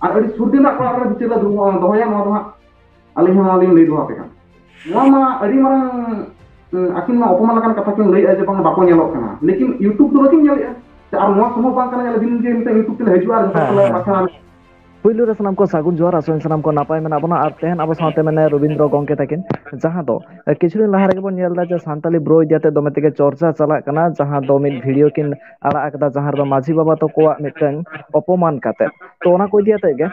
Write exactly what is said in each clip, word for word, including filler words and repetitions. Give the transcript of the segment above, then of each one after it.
ᱟᱨ ᱟᱹᱰᱤ ᱥᱩᱨ ᱫᱤᱱ ᱨᱮᱱᱟᱜ ᱠᱚᱲᱟ ᱨᱮ ᱵᱤᱪᱟᱹᱨ ᱞᱮ ᱫᱩᱲᱩᱵ ᱫᱚᱦᱚᱭᱟ, ᱱᱚᱣᱟ ᱫᱚ ᱦᱟᱸᱜ ᱟᱹᱞᱤᱧ ᱦᱚᱸ ᱞᱤᱧ ᱞᱟᱹᱭ ᱫᱚᱦᱚ ᱟᱯᱮ ᱠᱟᱱᱟ᱾ ᱱᱚᱣᱟ ᱢᱟ ᱟᱹᱰᱤ ᱢᱟᱨᱟᱝ, ᱩᱸ, ᱟᱹᱠᱤᱱ ᱢᱟ ᱚᱯᱚᱢᱟᱱ ᱞᱮᱠᱟᱱ ᱠᱟᱛᱷᱟ ᱠᱤᱱ ᱞᱟᱹᱭᱮᱫᱼᱟ ᱡᱮ ᱵᱟᱝ ᱵᱟᱠᱚ ᱧᱮᱞᱚᱜ ᱠᱟᱱᱟ, ᱞᱮᱠᱤᱱ YouTube ᱫᱚ ᱵᱟᱹᱠᱤᱱ ᱧᱮᱞᱮᱫᱼᱟ᱾ ᱟᱨ ᱱᱚᱣᱟ ᱥᱚᱢᱵᱷᱚᱵ ᱵᱟᱝ ᱠᱟᱱᱟ ᱡᱮ ᱫᱤᱱ ᱜᱮ ᱢᱤᱫᱴᱟᱝ YouTube ᱛᱮᱞᱮ ᱦᱤᱡᱩᱜᱼᱟ ᱟᱨ ᱡᱚᱛᱚ ᱦᱮᱸ, ᱠᱚᱞᱮ ᱦᱮᱸ᱾ ᱵᱟᱪᱷᱟᱣᱟ᱾ ᱯᱩᱭᱞᱩ ᱨᱮ ᱥᱟᱱᱟᱢ ᱠᱚ ᱥᱟᱹᱜᱩᱱ ᱡᱚᱦᱟᱨ, ᱟᱥᱚᱜ ᱟᱹᱧ ᱥᱟᱱᱟᱢ ᱠᱚ ᱱᱟᱯᱟᱭ ᱢᱮᱱᱟᱜ ᱵᱚᱱᱟ᱾ ᱟᱨ ᱛᱮᱦᱮᱧ ᱟᱵᱚ ᱥᱟᱶᱛᱮ ᱢᱮᱱᱟᱭᱟ ᱨᱚᱵᱤᱱᱫᱨᱚ ᱜᱚᱢᱠᱮ ᱛᱟᱹᱠᱤᱱ, ᱡᱟᱦᱟᱸ ᱫᱚ, ᱮ, ᱠᱤᱪᱷᱩ ᱫᱤᱱ ᱞᱟᱦᱟ ᱨᱮᱜᱮ ᱵᱚᱱ ᱧᱮᱞ ᱮᱫᱟ ᱡᱮ ᱥᱟᱱᱛᱟᱞᱤ ᱵᱨᱳ ᱤᱫᱤ ᱠᱟᱛᱮ ᱫᱚᱢᱮ ᱛᱮᱜᱮ ᱪᱚᱨᱪᱟ ᱪᱟᱞᱟᱜ ᱠᱟᱱᱟ, ᱡᱟᱦᱟᱸ ᱫᱚ ᱢᱤᱫ ᱵᱷᱤᱰᱤᱭᱳ ᱠᱤᱱ ᱟᱲᱟᱜ ᱟᱠᱟᱫᱟ, ᱡᱟᱦᱟᱸ ᱨᱮᱫᱚ ᱢᱟᱹᱡᱷᱤ ᱵᱟᱵᱟ ᱛᱟᱠᱚᱣᱟᱜ ᱢᱤᱫᱴᱟᱝ ᱚᱯᱚᱢᱟᱱ ᱠᱟᱛᱮ᱾ ᱛᱚ, ᱚᱱᱟ ᱠᱚ ᱤᱫᱤ ᱠᱟᱛᱮ ᱜᱮ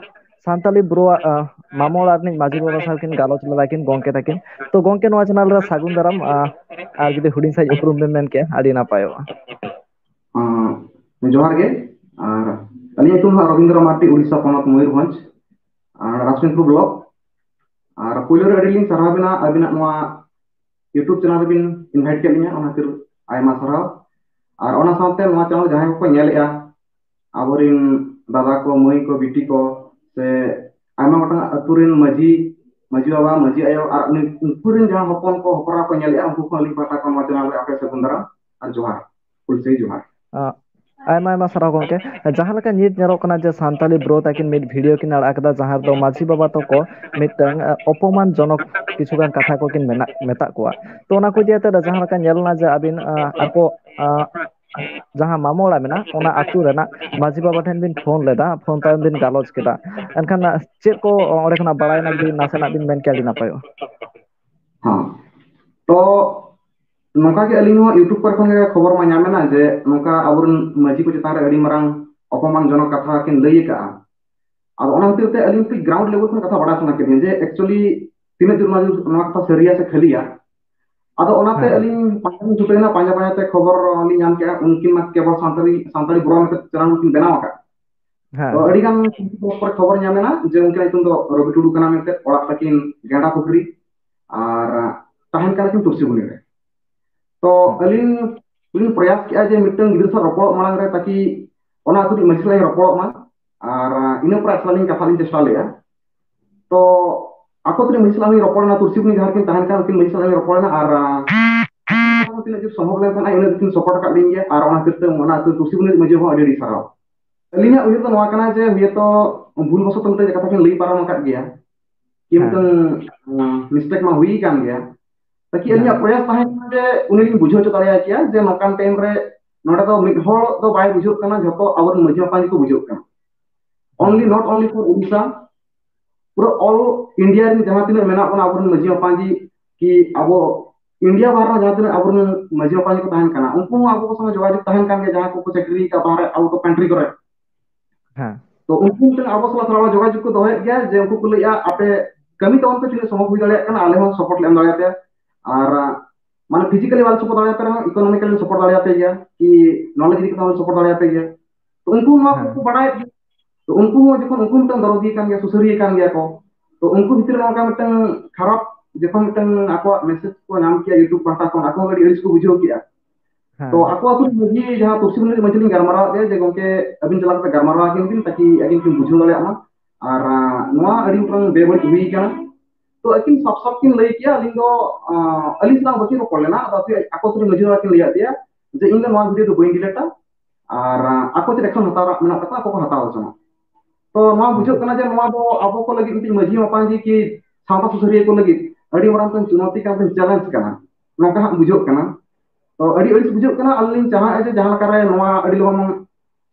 ᱥᱟᱱᱛᱟᱞᱤ ᱵᱨᱳᱣᱟᱜ, ᱟ, ᱢᱟᱢᱚ ᱚᱲᱟᱜ ᱨᱤᱱᱤᱡ ᱢᱟᱹᱡᱷᱤ ᱵᱟᱵᱟ ᱥᱟᱶ ᱠᱤᱱ ᱜᱟᱞᱚᱪ ᱞᱮᱫᱟ ᱠᱤᱱ ᱜᱚᱢᱠᱮ ᱛᱟᱹᱠᱤᱱ᱾ ᱛᱚ, ᱜᱚᱢᱠᱮ, ᱱᱚᱣᱟ ᱪᱮᱱᱮᱞ ᱨᱮ ᱥᱟᱹᱜᱩᱱ ᱫᱟᱨᱟᱢ, ᱟ, ᱟᱨ ᱡᱩᱫᱤ ᱦᱩᱰᱤᱧ ᱥᱟᱺᱦᱤᱡ ᱩᱯᱨᱩᱢ ᱵᱮᱱ ᱢᱮᱱ ᱠᱮᱭᱟ, ᱟᱹᱰᱤ ᱱᱟᱯᱟᱭᱚᱜᱼᱟ᱾ ᱟᱸ, ᱡᱚᱦᱟᱨ ᱜᱮ᱾ ᱟᱨ ᱟᱹᱞᱤᱧᱟᱜ ᱧᱩᱛᱩᱢ ᱫᱚ ᱦᱟᱸᱜ ᱨᱚᱵᱤᱱᱫᱨᱚ ᱢᱟᱨᱰᱤ, ᱩᱲᱤᱥᱥᱟ ᱯᱚᱱᱚᱛ ᱢᱚᱭᱩᱨᱵᱷᱚᱸᱡᱽ, ᱟᱨ ᱨᱟᱥᱢᱤᱠᱯᱩᱨ ᱵᱞᱚᱠ᱾ ᱟᱨ ᱯᱳᱭᱞᱳ ᱨᱮ ᱟᱹᱰᱤ ᱞᱤᱧ ᱥᱟᱨᱦᱟᱣ ᱵᱮᱱᱟ ᱟᱹᱵᱤᱱᱟᱜ ᱱᱚᱣᱟ YouTube ᱪᱮᱱᱮᱞ ᱨᱮᱵᱤᱱ ᱤᱱᱵᱷᱟᱭᱤᱴ ᱠᱮᱫ ᱞᱤᱧᱟ, ᱚᱱᱟ ᱠᱷᱟᱹᱛᱤᱨ ᱟᱭᱢᱟ ᱥᱟᱨᱦᱟᱣ᱾ ᱟᱨ ᱚᱱᱟ ᱥᱟᱶᱛᱮ ᱱᱚᱣᱟ ᱪᱮᱱᱮᱞ ᱡᱟᱦᱟᱸᱭ ᱠᱚᱠᱚ ᱧᱮᱞᱮᱫᱼᱟ, ᱟᱵᱚᱨᱮᱱ ᱫᱟᱫᱟ ᱠᱚ, ᱢᱟᱹᱭ ᱠᱚ, ᱵᱤᱴᱤ ᱠᱚ, ᱥᱮ ᱟᱭᱢᱟ ᱜᱚᱴᱟᱝ ᱟᱹᱛᱩ ᱨᱮᱱ ᱢᱟᱹᱡᱷᱤ, ᱢᱟᱹᱡᱷᱤ ᱵᱟᱵᱟ, ᱢᱟᱹᱡᱷᱤ ᱟᱭᱳ, ᱟᱨ ᱩᱱᱤ, ᱩᱱᱠᱩ ᱨᱮᱱ ᱡᱟᱦᱟᱸ ᱦᱚᱯᱚᱱ ᱠᱚ, ᱦᱚᱯᱚᱱ ᱮᱨᱟ ᱠᱚ ᱧᱮᱞᱮᱫᱼᱟ, ᱩᱱᱠᱩ ᱠᱚᱦᱚᱸ ᱟᱹᱞᱤᱧ ᱯᱟᱦᱴᱟ ᱠᱷᱚᱱ ᱱᱚᱣᱟ ᱪᱮᱱᱮᱞ ᱨᱮ ᱟᱯᱮ ᱥᱟᱹᱜᱩᱱ ᱫᱟᱨᱟᱢ ᱟᱨ ᱡᱚᱦᱟᱨ, ᱦᱩᱞᱥᱟᱹᱭ ᱡᱚᱦᱟᱨ᱾ ᱟᱸ, ᱟᱭᱢᱟ ᱟᱭᱢᱟ ᱥᱟᱨᱦᱟᱣ ᱜᱚᱢᱠᱮ᱾ ᱡᱟᱦᱟᱸ ᱞᱮᱠᱟ ᱱᱤᱛ ᱧᱮᱞᱚᱜ ᱠᱟᱱᱟ ᱡᱮ ᱥᱟᱱᱛᱟᱞᱤ ᱵᱨᱳ ᱛᱟᱹᱠᱤᱱ ᱢᱤᱫ ᱵᱷᱤᱰᱤᱭᱳ ᱠᱤᱱ ᱟᱲᱟᱜ ᱠᱟᱫᱟ, ᱡᱟᱦᱟᱸ ᱨᱮᱫᱚ ᱢᱟᱹᱡᱷᱤ ᱵᱟᱵᱟ ᱛᱟᱠᱚ ᱢᱤᱫᱴᱟᱝ, ᱟᱸ, ᱚᱯᱚᱢᱟᱱ ᱡᱚᱱᱚᱠ ᱠᱤᱪᱷᱩ ᱜᱟᱱ ᱠᱟᱛᱷᱟ ᱠᱚᱠᱤᱱ ᱢᱮᱱᱟᱜ, ᱢᱮᱛᱟᱜ ᱠᱚᱣᱟ᱾ ᱛᱚ, ᱚᱱᱟ ᱠᱚ ᱤᱫᱤ ᱠᱟᱛᱮ ᱡᱟᱦᱟᱸ ᱞᱮᱠᱟ ᱧᱮᱞ ᱮᱱᱟ ᱡᱮ ᱟᱹᱵᱤᱱ, ᱟᱸ, ᱟᱠᱚ, ᱟᱸ, ᱡᱟᱦᱟᱸ ᱢᱟᱢᱚ ᱚᱲᱟᱜ ᱢᱮᱱᱟᱜ, ᱚᱱᱟ ᱟᱹᱛᱩ ᱨᱮᱱᱟᱜ ᱢᱟᱹᱡᱷᱤ ᱵᱟᱵᱟ ᱴᱷᱮᱱ ᱵᱤᱱ ᱯᱷᱳᱱ ᱞᱮᱫᱟ, ᱯᱷᱳᱱ ᱛᱟᱭᱚᱢ ᱵᱤᱱ ᱜᱟᱞᱚᱪ ᱠᱮᱫᱟ᱾ ᱮᱱᱠᱷᱟᱱ, ᱟᱸ, ᱪᱮᱫ ᱠᱚ ᱚᱸᱰᱮ ᱠᱷᱚᱱᱟᱜ ᱵᱟᱲᱟᱭᱮᱱᱟ, ᱡᱩᱫᱤ ᱱᱟᱥᱮᱱᱟᱜ ᱵᱤᱱ ᱢᱮᱱ ᱠᱮᱭᱟ, ᱟᱹᱰᱤ ᱱᱟᱯᱟᱭᱚᱜᱼᱟ᱾ ᱦᱚᱸ᱾ ᱛᱚ, ᱱᱚᱝᱠᱟ ᱜᱮ ᱟᱹᱞᱤᱧ ᱦᱚᱸ YouTube ᱠᱚᱨᱮ ᱠᱷᱚᱱ ᱜᱮ ᱠᱷᱚᱵᱚᱨ ᱢᱟ ᱧᱟᱢ ᱮᱱᱟ ᱡᱮ ᱱᱚᱝᱠᱟ ᱟᱵᱚᱨᱮᱱ ᱢᱟᱹᱡᱷᱤ ᱠᱚ ᱪᱮᱛᱟᱱ ᱨᱮ ᱟᱹᱰᱤ ᱢᱟᱨᱟᱝ ᱚᱯᱚᱢᱟᱱ ᱡᱚᱱᱚᱠ ᱠᱟᱛᱷᱟ ᱠᱤᱱ ᱞᱟᱹᱭ ᱟᱠᱟᱜᱼᱟ᱾ ᱟᱫᱚ ᱚᱱᱟ ᱠᱷᱟᱹᱛᱤᱨ ᱛᱮ ᱟᱹᱞᱤᱧ ᱠᱟᱹᱴᱤᱡ ground level ᱠᱷᱚᱱ ᱠᱟᱛᱷᱟ ᱵᱟᱲᱟᱭ ᱥᱟᱱᱟ ᱠᱮᱫ ᱞᱤᱧᱟ ᱡᱮ actually ᱛᱤᱱᱟᱹᱜ ᱡᱳᱨ ᱱᱚᱣᱟ, ᱱᱚᱣᱟ ᱠᱟᱛᱷᱟ ᱥᱟᱹᱨᱤᱭᱟ ᱥᱮ ᱠᱷᱟᱹᱞᱤᱭᱟ᱾ ᱟᱫᱚ ᱚᱱᱟᱛᱮ ᱦᱮᱸ᱾ ᱟᱹᱞᱤᱧ ᱯᱟᱸᱡᱟ ᱞᱤᱧ ᱪᱷᱩᱴᱟᱹᱣᱮᱱᱟ, ᱯᱟᱸᱡᱟ ᱯᱟᱸᱡᱟ ᱛᱮ ᱠᱷᱚᱵᱚᱨ ᱞᱤᱧ ᱧᱟᱢ ᱠᱮᱜᱼᱟ, ᱩᱱᱠᱤᱱ ᱢᱟ ᱠᱮᱵᱚᱞ ᱥᱟᱱᱛᱟᱲᱤ, ᱥᱟᱱᱛᱟᱲᱤ ᱵᱨᱳ ᱢᱮᱱᱛᱮ ᱪᱮᱱᱮᱞ ᱠᱤᱱ ᱵᱮᱱᱟᱣ ᱟᱠᱟᱫ᱾ ᱦᱮᱸ, ᱛᱚ ᱦᱮᱸ᱾ ᱟᱹᱰᱤ ᱜᱟᱱ ᱯᱚᱨᱮ ᱠᱷᱚᱵᱚᱨ ᱧᱟᱢ ᱮᱱᱟ ᱡᱮ ᱩᱱᱠᱤᱱᱟᱜ ᱧᱩᱛᱩᱢ ᱫᱚ ᱨᱚᱵᱤ ᱴᱩᱰᱩ ᱠᱟᱱᱟ ᱢᱮᱱᱛᱮ, ᱚᱲᱟᱜ ᱛᱟᱹᱠᱤᱱ ᱜᱮᱸᱰᱟ ᱯᱩᱠᱷᱨᱤ, ᱟᱨ ᱛᱟᱦᱮᱱ ᱠᱟᱱᱟ ᱠᱤᱱ ᱛᱩᱞᱥᱤᱵᱩᱱᱤ ᱨᱮ᱾ ᱛᱚ ᱦᱩᱸ᱾ ᱟᱹᱞᱤᱧ ᱞᱤᱧ ᱯᱨᱚᱭᱟᱥ ᱠᱮᱜᱼᱟ ᱡᱮ ᱢᱤᱫᱴᱟᱝ ᱜᱤᱫᱽᱨᱟᱹ ᱥᱟᱶ ᱨᱚᱯᱚᱲᱚᱜ ᱢᱟᱲᱟᱝ ᱨᱮ ᱛᱟᱠᱤ ᱚᱱᱟ ᱟᱹᱛᱩ ᱨᱤᱱᱤᱡ ᱢᱟᱹᱡᱷᱤ ᱥᱟᱞᱟᱜ ᱤᱧ ᱨᱚᱯᱚᱲᱚᱜ ᱢᱟ, ᱟᱨ, ᱟᱸ, ᱤᱱᱟᱹ ᱯᱚᱨᱮ ᱟᱡ ᱥᱟᱞᱟᱜ ᱞᱤᱧ ᱠᱟᱛᱷᱟ ᱞᱤᱧ ᱪᱮᱥᱴᱟ ᱞᱮᱜᱼᱟ᱾ ᱛᱚ ᱟᱠᱚ ᱟᱹᱛᱩ ᱨᱤᱱᱤᱡ ᱢᱟᱹᱡᱷᱤ ᱥᱟᱞᱟᱜ ᱞᱤᱧ ᱨᱚᱯᱚᱲ ᱮᱱᱟ, ᱛᱩᱞᱥᱤᱵᱩᱱᱤ ᱡᱟᱦᱟᱸ ᱨᱮᱠᱤᱱ ᱛᱟᱦᱮᱱ ᱠᱟᱱ ᱩᱱᱠᱤᱱ ᱢᱟᱹᱡᱷᱤ ᱥᱟᱞᱟᱜ ᱞᱤᱧ ᱨᱚᱯᱚᱲ ᱮᱱᱟ, ᱟᱨ, ᱟᱸ, ᱛᱤᱱᱟᱹᱜ ᱡᱳᱨ ᱥᱚᱢᱵᱷᱚᱵ ᱞᱮᱱ ᱛᱟᱦᱮᱱᱟ ᱤᱱᱟᱹᱜ ᱠᱤᱱ ᱥᱚᱯᱚᱨᱴ ᱟᱠᱟᱫ ᱞᱤᱧ ᱜᱮᱭᱟ, ᱟᱨ ᱚᱱᱟ ᱠᱷᱟᱹᱛᱤᱨ ᱛᱮ ᱚᱱᱟ ᱟᱹᱛᱩ ᱛᱩᱞᱥᱤᱵᱩᱱᱤ ᱨᱤᱱᱤᱡ ᱢᱟᱹᱡᱷᱤ ᱦᱚᱸ ᱟᱹᱰᱤ ᱟᱹᱰᱤ ᱥᱟᱨᱦᱟᱣ᱾ ᱟᱹᱞᱤᱧᱟᱜ ᱩᱭᱦᱟᱹᱨ ᱫᱚ ᱱᱚᱣᱟ ᱠᱟᱱᱟ ᱡᱮ ᱦᱩᱭᱛᱚ ᱵᱷᱩᱞ ᱵᱚᱥᱚᱛᱚ ᱢᱤᱫᱴᱮᱱ ᱠᱟᱛᱷᱟ ᱵᱤᱱ ᱞᱟᱹᱭ ᱯᱟᱨᱚᱢ ᱟᱠᱟᱫ ᱜᱮᱭᱟ, ᱠᱤ ᱦᱮᱸ᱾ ᱢᱤᱫᱴᱟᱝ ᱢᱤᱥᱴᱮᱠ ᱢᱟ ᱦᱩᱭ ᱟᱠᱟᱱ ᱜᱮᱭᱟ᱾ ᱛᱟᱠᱤ ᱟᱹᱞᱤᱧᱟᱜ ᱦᱮᱸ᱾ ᱯᱨᱚᱭᱟᱥ ᱛᱟᱦᱮᱸ ᱠᱟᱱᱟ ᱡᱮ ᱩᱱᱤ ᱞᱤᱧ ᱵᱩᱡᱷᱟᱹᱣ ᱦᱚᱪᱚ ᱫᱟᱲᱮᱭᱟᱭ ᱠᱮᱭᱟ ᱡᱮ ᱱᱚᱝᱠᱟᱱ ᱴᱟᱭᱤᱢ ᱨᱮ ᱱᱚᱰᱮ ᱫᱚ ᱢᱤᱫ ᱦᱚᱲ ᱫᱚ ᱵᱟᱭ ᱵᱩᱡᱷᱟᱹᱜ ᱠᱟᱱᱟ, ᱡᱷᱚᱛᱚ ᱟᱵᱚᱨᱮᱱ ᱢᱟᱹᱡᱷᱤ ᱢᱟᱯᱟᱡᱤ ᱠᱚ ᱵᱩᱡᱷᱟᱹᱜ ᱠᱟᱱᱟ᱾ Only, not only for Odisha, ᱯᱩᱨᱟᱹ all India ᱨᱮᱱ ᱡᱟᱦᱟᱸ ᱛᱤᱱᱟᱹᱜ ᱢᱮᱱᱟᱜ ᱵᱚᱱᱟ ᱟᱵᱚᱨᱮᱱ ᱢᱟᱹᱡᱷᱤ ᱢᱟᱯᱟᱡᱤ, ᱠᱤ ᱟᱵᱚ India ᱵᱟᱦᱨᱮ ᱨᱮ ᱡᱟᱦᱟᱸ ᱛᱤᱱᱟᱹᱜ ᱟᱵᱚᱨᱮᱱ ᱢᱟᱹᱡᱷᱤ ᱢᱟᱯᱟᱡᱤ ᱠᱚ ᱛᱟᱦᱮᱱ ᱠᱟᱱᱟ, ᱩᱱᱠᱩ ᱦᱚᱸ ᱟᱵᱚ ᱠᱚ ᱥᱚᱸᱜᱮ ᱡᱳᱜᱟᱡᱳᱜᱽ ᱛᱟᱦᱮᱱ ᱠᱟᱱ ᱜᱮᱭᱟ, ᱡᱟᱦᱟᱸ ᱠᱚᱠᱚ ᱪᱟᱹᱠᱨᱤ ᱟᱠᱟᱫ ᱵᱟᱦᱨᱮ out of country ᱠᱚᱨᱮ᱾ ᱦᱮᱸ᱾ ᱛᱚ ᱩᱱᱠᱩ ᱢᱤᱫᱴᱟᱝ ᱟᱵᱚ ᱥᱟᱞᱟᱜ ᱛᱷᱚᱲᱟ ᱡᱳᱜᱟᱡᱳᱜᱽ ᱠᱚ ᱫᱚᱦᱚᱭᱮᱫ ᱜᱮᱭᱟ ᱡᱮ ᱩᱱᱠᱩ ᱠᱚ ᱞᱟᱹᱭᱮᱫᱼᱟ, ᱟᱯᱮ ᱠᱟᱹᱢᱤ ᱛᱟᱵᱚᱱ ᱯᱮ, ᱛᱤᱱᱟᱹᱜ ᱥᱚᱢᱵᱷᱚᱵ ᱦᱩᱭ ᱫᱟᱲᱮᱭᱟᱜ ᱠᱟᱱᱟ ᱟᱞᱮ ᱦᱚᱸ support ᱞᱮ ᱮᱢ ᱫᱟᱲᱮᱭᱟᱯᱮᱭᱟ᱾ ᱟᱨ ᱢᱟᱱᱮ physically ᱵᱟᱞᱮ support ᱫᱟᱲᱮᱭᱟᱯᱮ ᱨᱮᱦᱚᱸ economically support ᱫᱟᱲᱮᱭᱟᱯᱮ ᱜᱮᱭᱟ, ᱠᱤ knowledge ᱤᱫᱤ ᱠᱟᱛᱮ ᱦᱚᱸ support ᱫᱟᱲᱮᱭᱟᱯᱮ ᱜᱮᱭᱟ᱾ ᱛᱚ ᱩᱱᱠᱩ ᱱᱚᱣᱟ ᱠᱚ ᱦᱮᱸ᱾ ᱠᱚ ᱵᱟᱲᱟᱭᱮᱫ ᱜᱮᱭᱟ᱾ ᱛᱚ ᱩᱱᱠᱩ ᱦᱚᱸ ᱡᱚᱠᱷᱚᱱ ᱩᱱᱠᱩ ᱢᱤᱫᱴᱟᱝ ᱫᱚᱨᱚᱫᱤᱭᱟᱹ ᱠᱟᱱ ᱜᱮᱭᱟ, ᱥᱩᱥᱟᱹᱨᱤᱭᱟᱹ ᱠᱟᱱ ᱜᱮᱭᱟ ᱠᱚ, ᱛᱚ ᱩᱱᱠᱩ ᱵᱷᱤᱛᱨᱤ ᱨᱮ ᱚᱱᱠᱟ ᱢᱤᱫᱴᱟᱝ ᱠᱷᱟᱨᱟᱯ ᱡᱚᱠᱷᱚᱱ ᱢᱤᱫᱴᱟᱝ ᱟᱠᱚᱣᱟᱜ message ᱠᱚ ᱧᱟᱢ ᱠᱮᱭᱟ YouTube ᱯᱟᱦᱴᱟ ᱠᱷᱚᱱ, ᱟᱠᱚ ᱦᱚᱸ ᱟᱹᱰᱤ ᱟᱹᱲᱤᱥ ᱠᱚ ᱵᱩᱡᱷᱟᱹᱣ ᱠᱮᱭᱟ᱾ ᱛᱚ ᱦᱮᱸ᱾ ᱟᱠᱚ ᱟᱹᱛᱩ ᱨᱮᱱ ᱢᱟᱹᱡᱷᱤ, ᱡᱟᱦᱟᱸ ᱛᱩᱞᱥᱤ ᱢᱟᱹᱡᱷᱤ ᱞᱤᱧ ᱜᱟᱞᱢᱟᱨᱟᱣ ᱟᱫ ᱫᱮᱭᱟ ᱡᱮ, "ᱜᱚᱢᱠᱮ, ᱟᱹᱵᱤᱱ ᱪᱟᱞᱟᱣ ᱠᱟᱛᱮ ᱜᱟᱞᱢᱟᱨᱟᱣ ᱟᱹᱠᱤᱱ ᱵᱤᱱ, ᱛᱟᱠᱤ ᱟᱹᱠᱤᱱ ᱠᱤᱱ ᱵᱩᱡᱷᱟᱹᱣ ᱫᱟᱲᱮᱭᱟᱜ ᱢᱟ᱾ ᱟᱨ, ᱟᱸ, ᱱᱚᱣᱟ ᱟᱹᱰᱤ ᱢᱟᱨᱟᱝ ᱵᱮᱵᱟᱹᱲᱤᱡ ᱦᱩᱭ ᱠᱟᱱᱟ᱾" ᱛᱚ ᱟᱹᱠᱤᱱ ᱥᱟᱯ ᱥᱟᱯ ᱠᱤᱱ ᱞᱟᱹᱭ ᱠᱮᱭᱟ, ᱟᱹᱞᱤᱧ ᱫᱚ, ᱟᱸ, ᱟᱹᱞᱤᱧ ᱥᱟᱞᱟᱜ ᱵᱟᱹᱠᱤᱱ ᱨᱚᱯᱚᱲ ᱞᱮᱱᱟ, ᱟᱫᱚ ᱟᱯᱮ ᱟᱠᱚ ᱟᱹᱛᱩ ᱨᱮᱱ ᱢᱟᱹᱡᱷᱤ ᱵᱟᱵᱟ ᱠᱤᱱ ᱞᱟᱹᱭᱟᱫ ᱫᱮᱭᱟ ᱡᱮ, "ᱤᱧ ᱫᱚ ᱱᱚᱣᱟ video ᱫᱚ ᱵᱟᱹᱧ delete ᱟ, ᱟᱨ, ᱟᱸ, ᱟᱠᱚ ᱪᱮᱫ action ᱦᱟᱛᱟᱣ ᱨᱮᱱᱟᱜ ᱢᱮᱱᱟᱜ ᱛᱟᱠᱚᱣᱟ, ᱟᱠᱚ ᱠᱚ ᱦᱟᱛᱟᱣ ᱦᱚᱪᱚᱱᱟ᱾" ᱛᱚ ᱱᱚᱣᱟ ᱵᱩᱡᱷᱟᱹᱜ ᱠᱟᱱᱟ ᱡᱮ ᱱᱚᱣᱟ ᱫᱚ ᱟᱵᱚ ᱠᱚ ᱞᱟᱹᱜᱤᱫ ᱢᱤᱫᱴᱤᱡ ᱢᱟᱹᱡᱷᱤ ᱢᱟᱯᱟᱡᱤ ᱠᱤ ᱥᱟᱶᱛᱟ ᱥᱩᱥᱟᱹᱨᱤᱭᱟᱹ ᱠᱚ ᱞᱟᱹᱜᱤᱫ ᱟᱹᱰᱤ ᱢᱟᱨᱟᱝ ᱢᱤᱫᱴᱟᱝ ᱪᱩᱱᱚᱣᱛᱤ ᱠᱟᱱᱟ, ᱢᱤᱫᱴᱟᱝ challenge ᱠᱟᱱᱟ, ᱱᱚᱝᱠᱟ ᱦᱟᱸᱜ ᱵᱩᱡᱷᱟᱹᱜ ᱠᱟᱱᱟ᱾ ᱛᱚ ᱟᱹᱰᱤ ᱟᱹᱲᱤᱥ ᱵᱩᱡᱷᱟᱹᱜ ᱠᱟᱱᱟ᱾ ᱟᱹᱞᱤᱧ ᱞᱤᱧ ᱪᱟᱦᱟᱜᱼᱟ ᱡᱮ ᱡᱟᱦᱟᱸ ᱞᱮᱠᱟᱨᱮ ᱱᱚᱣᱟ ᱟᱹᱰᱤ ᱞᱚᱜᱚᱱ ᱵᱚᱱ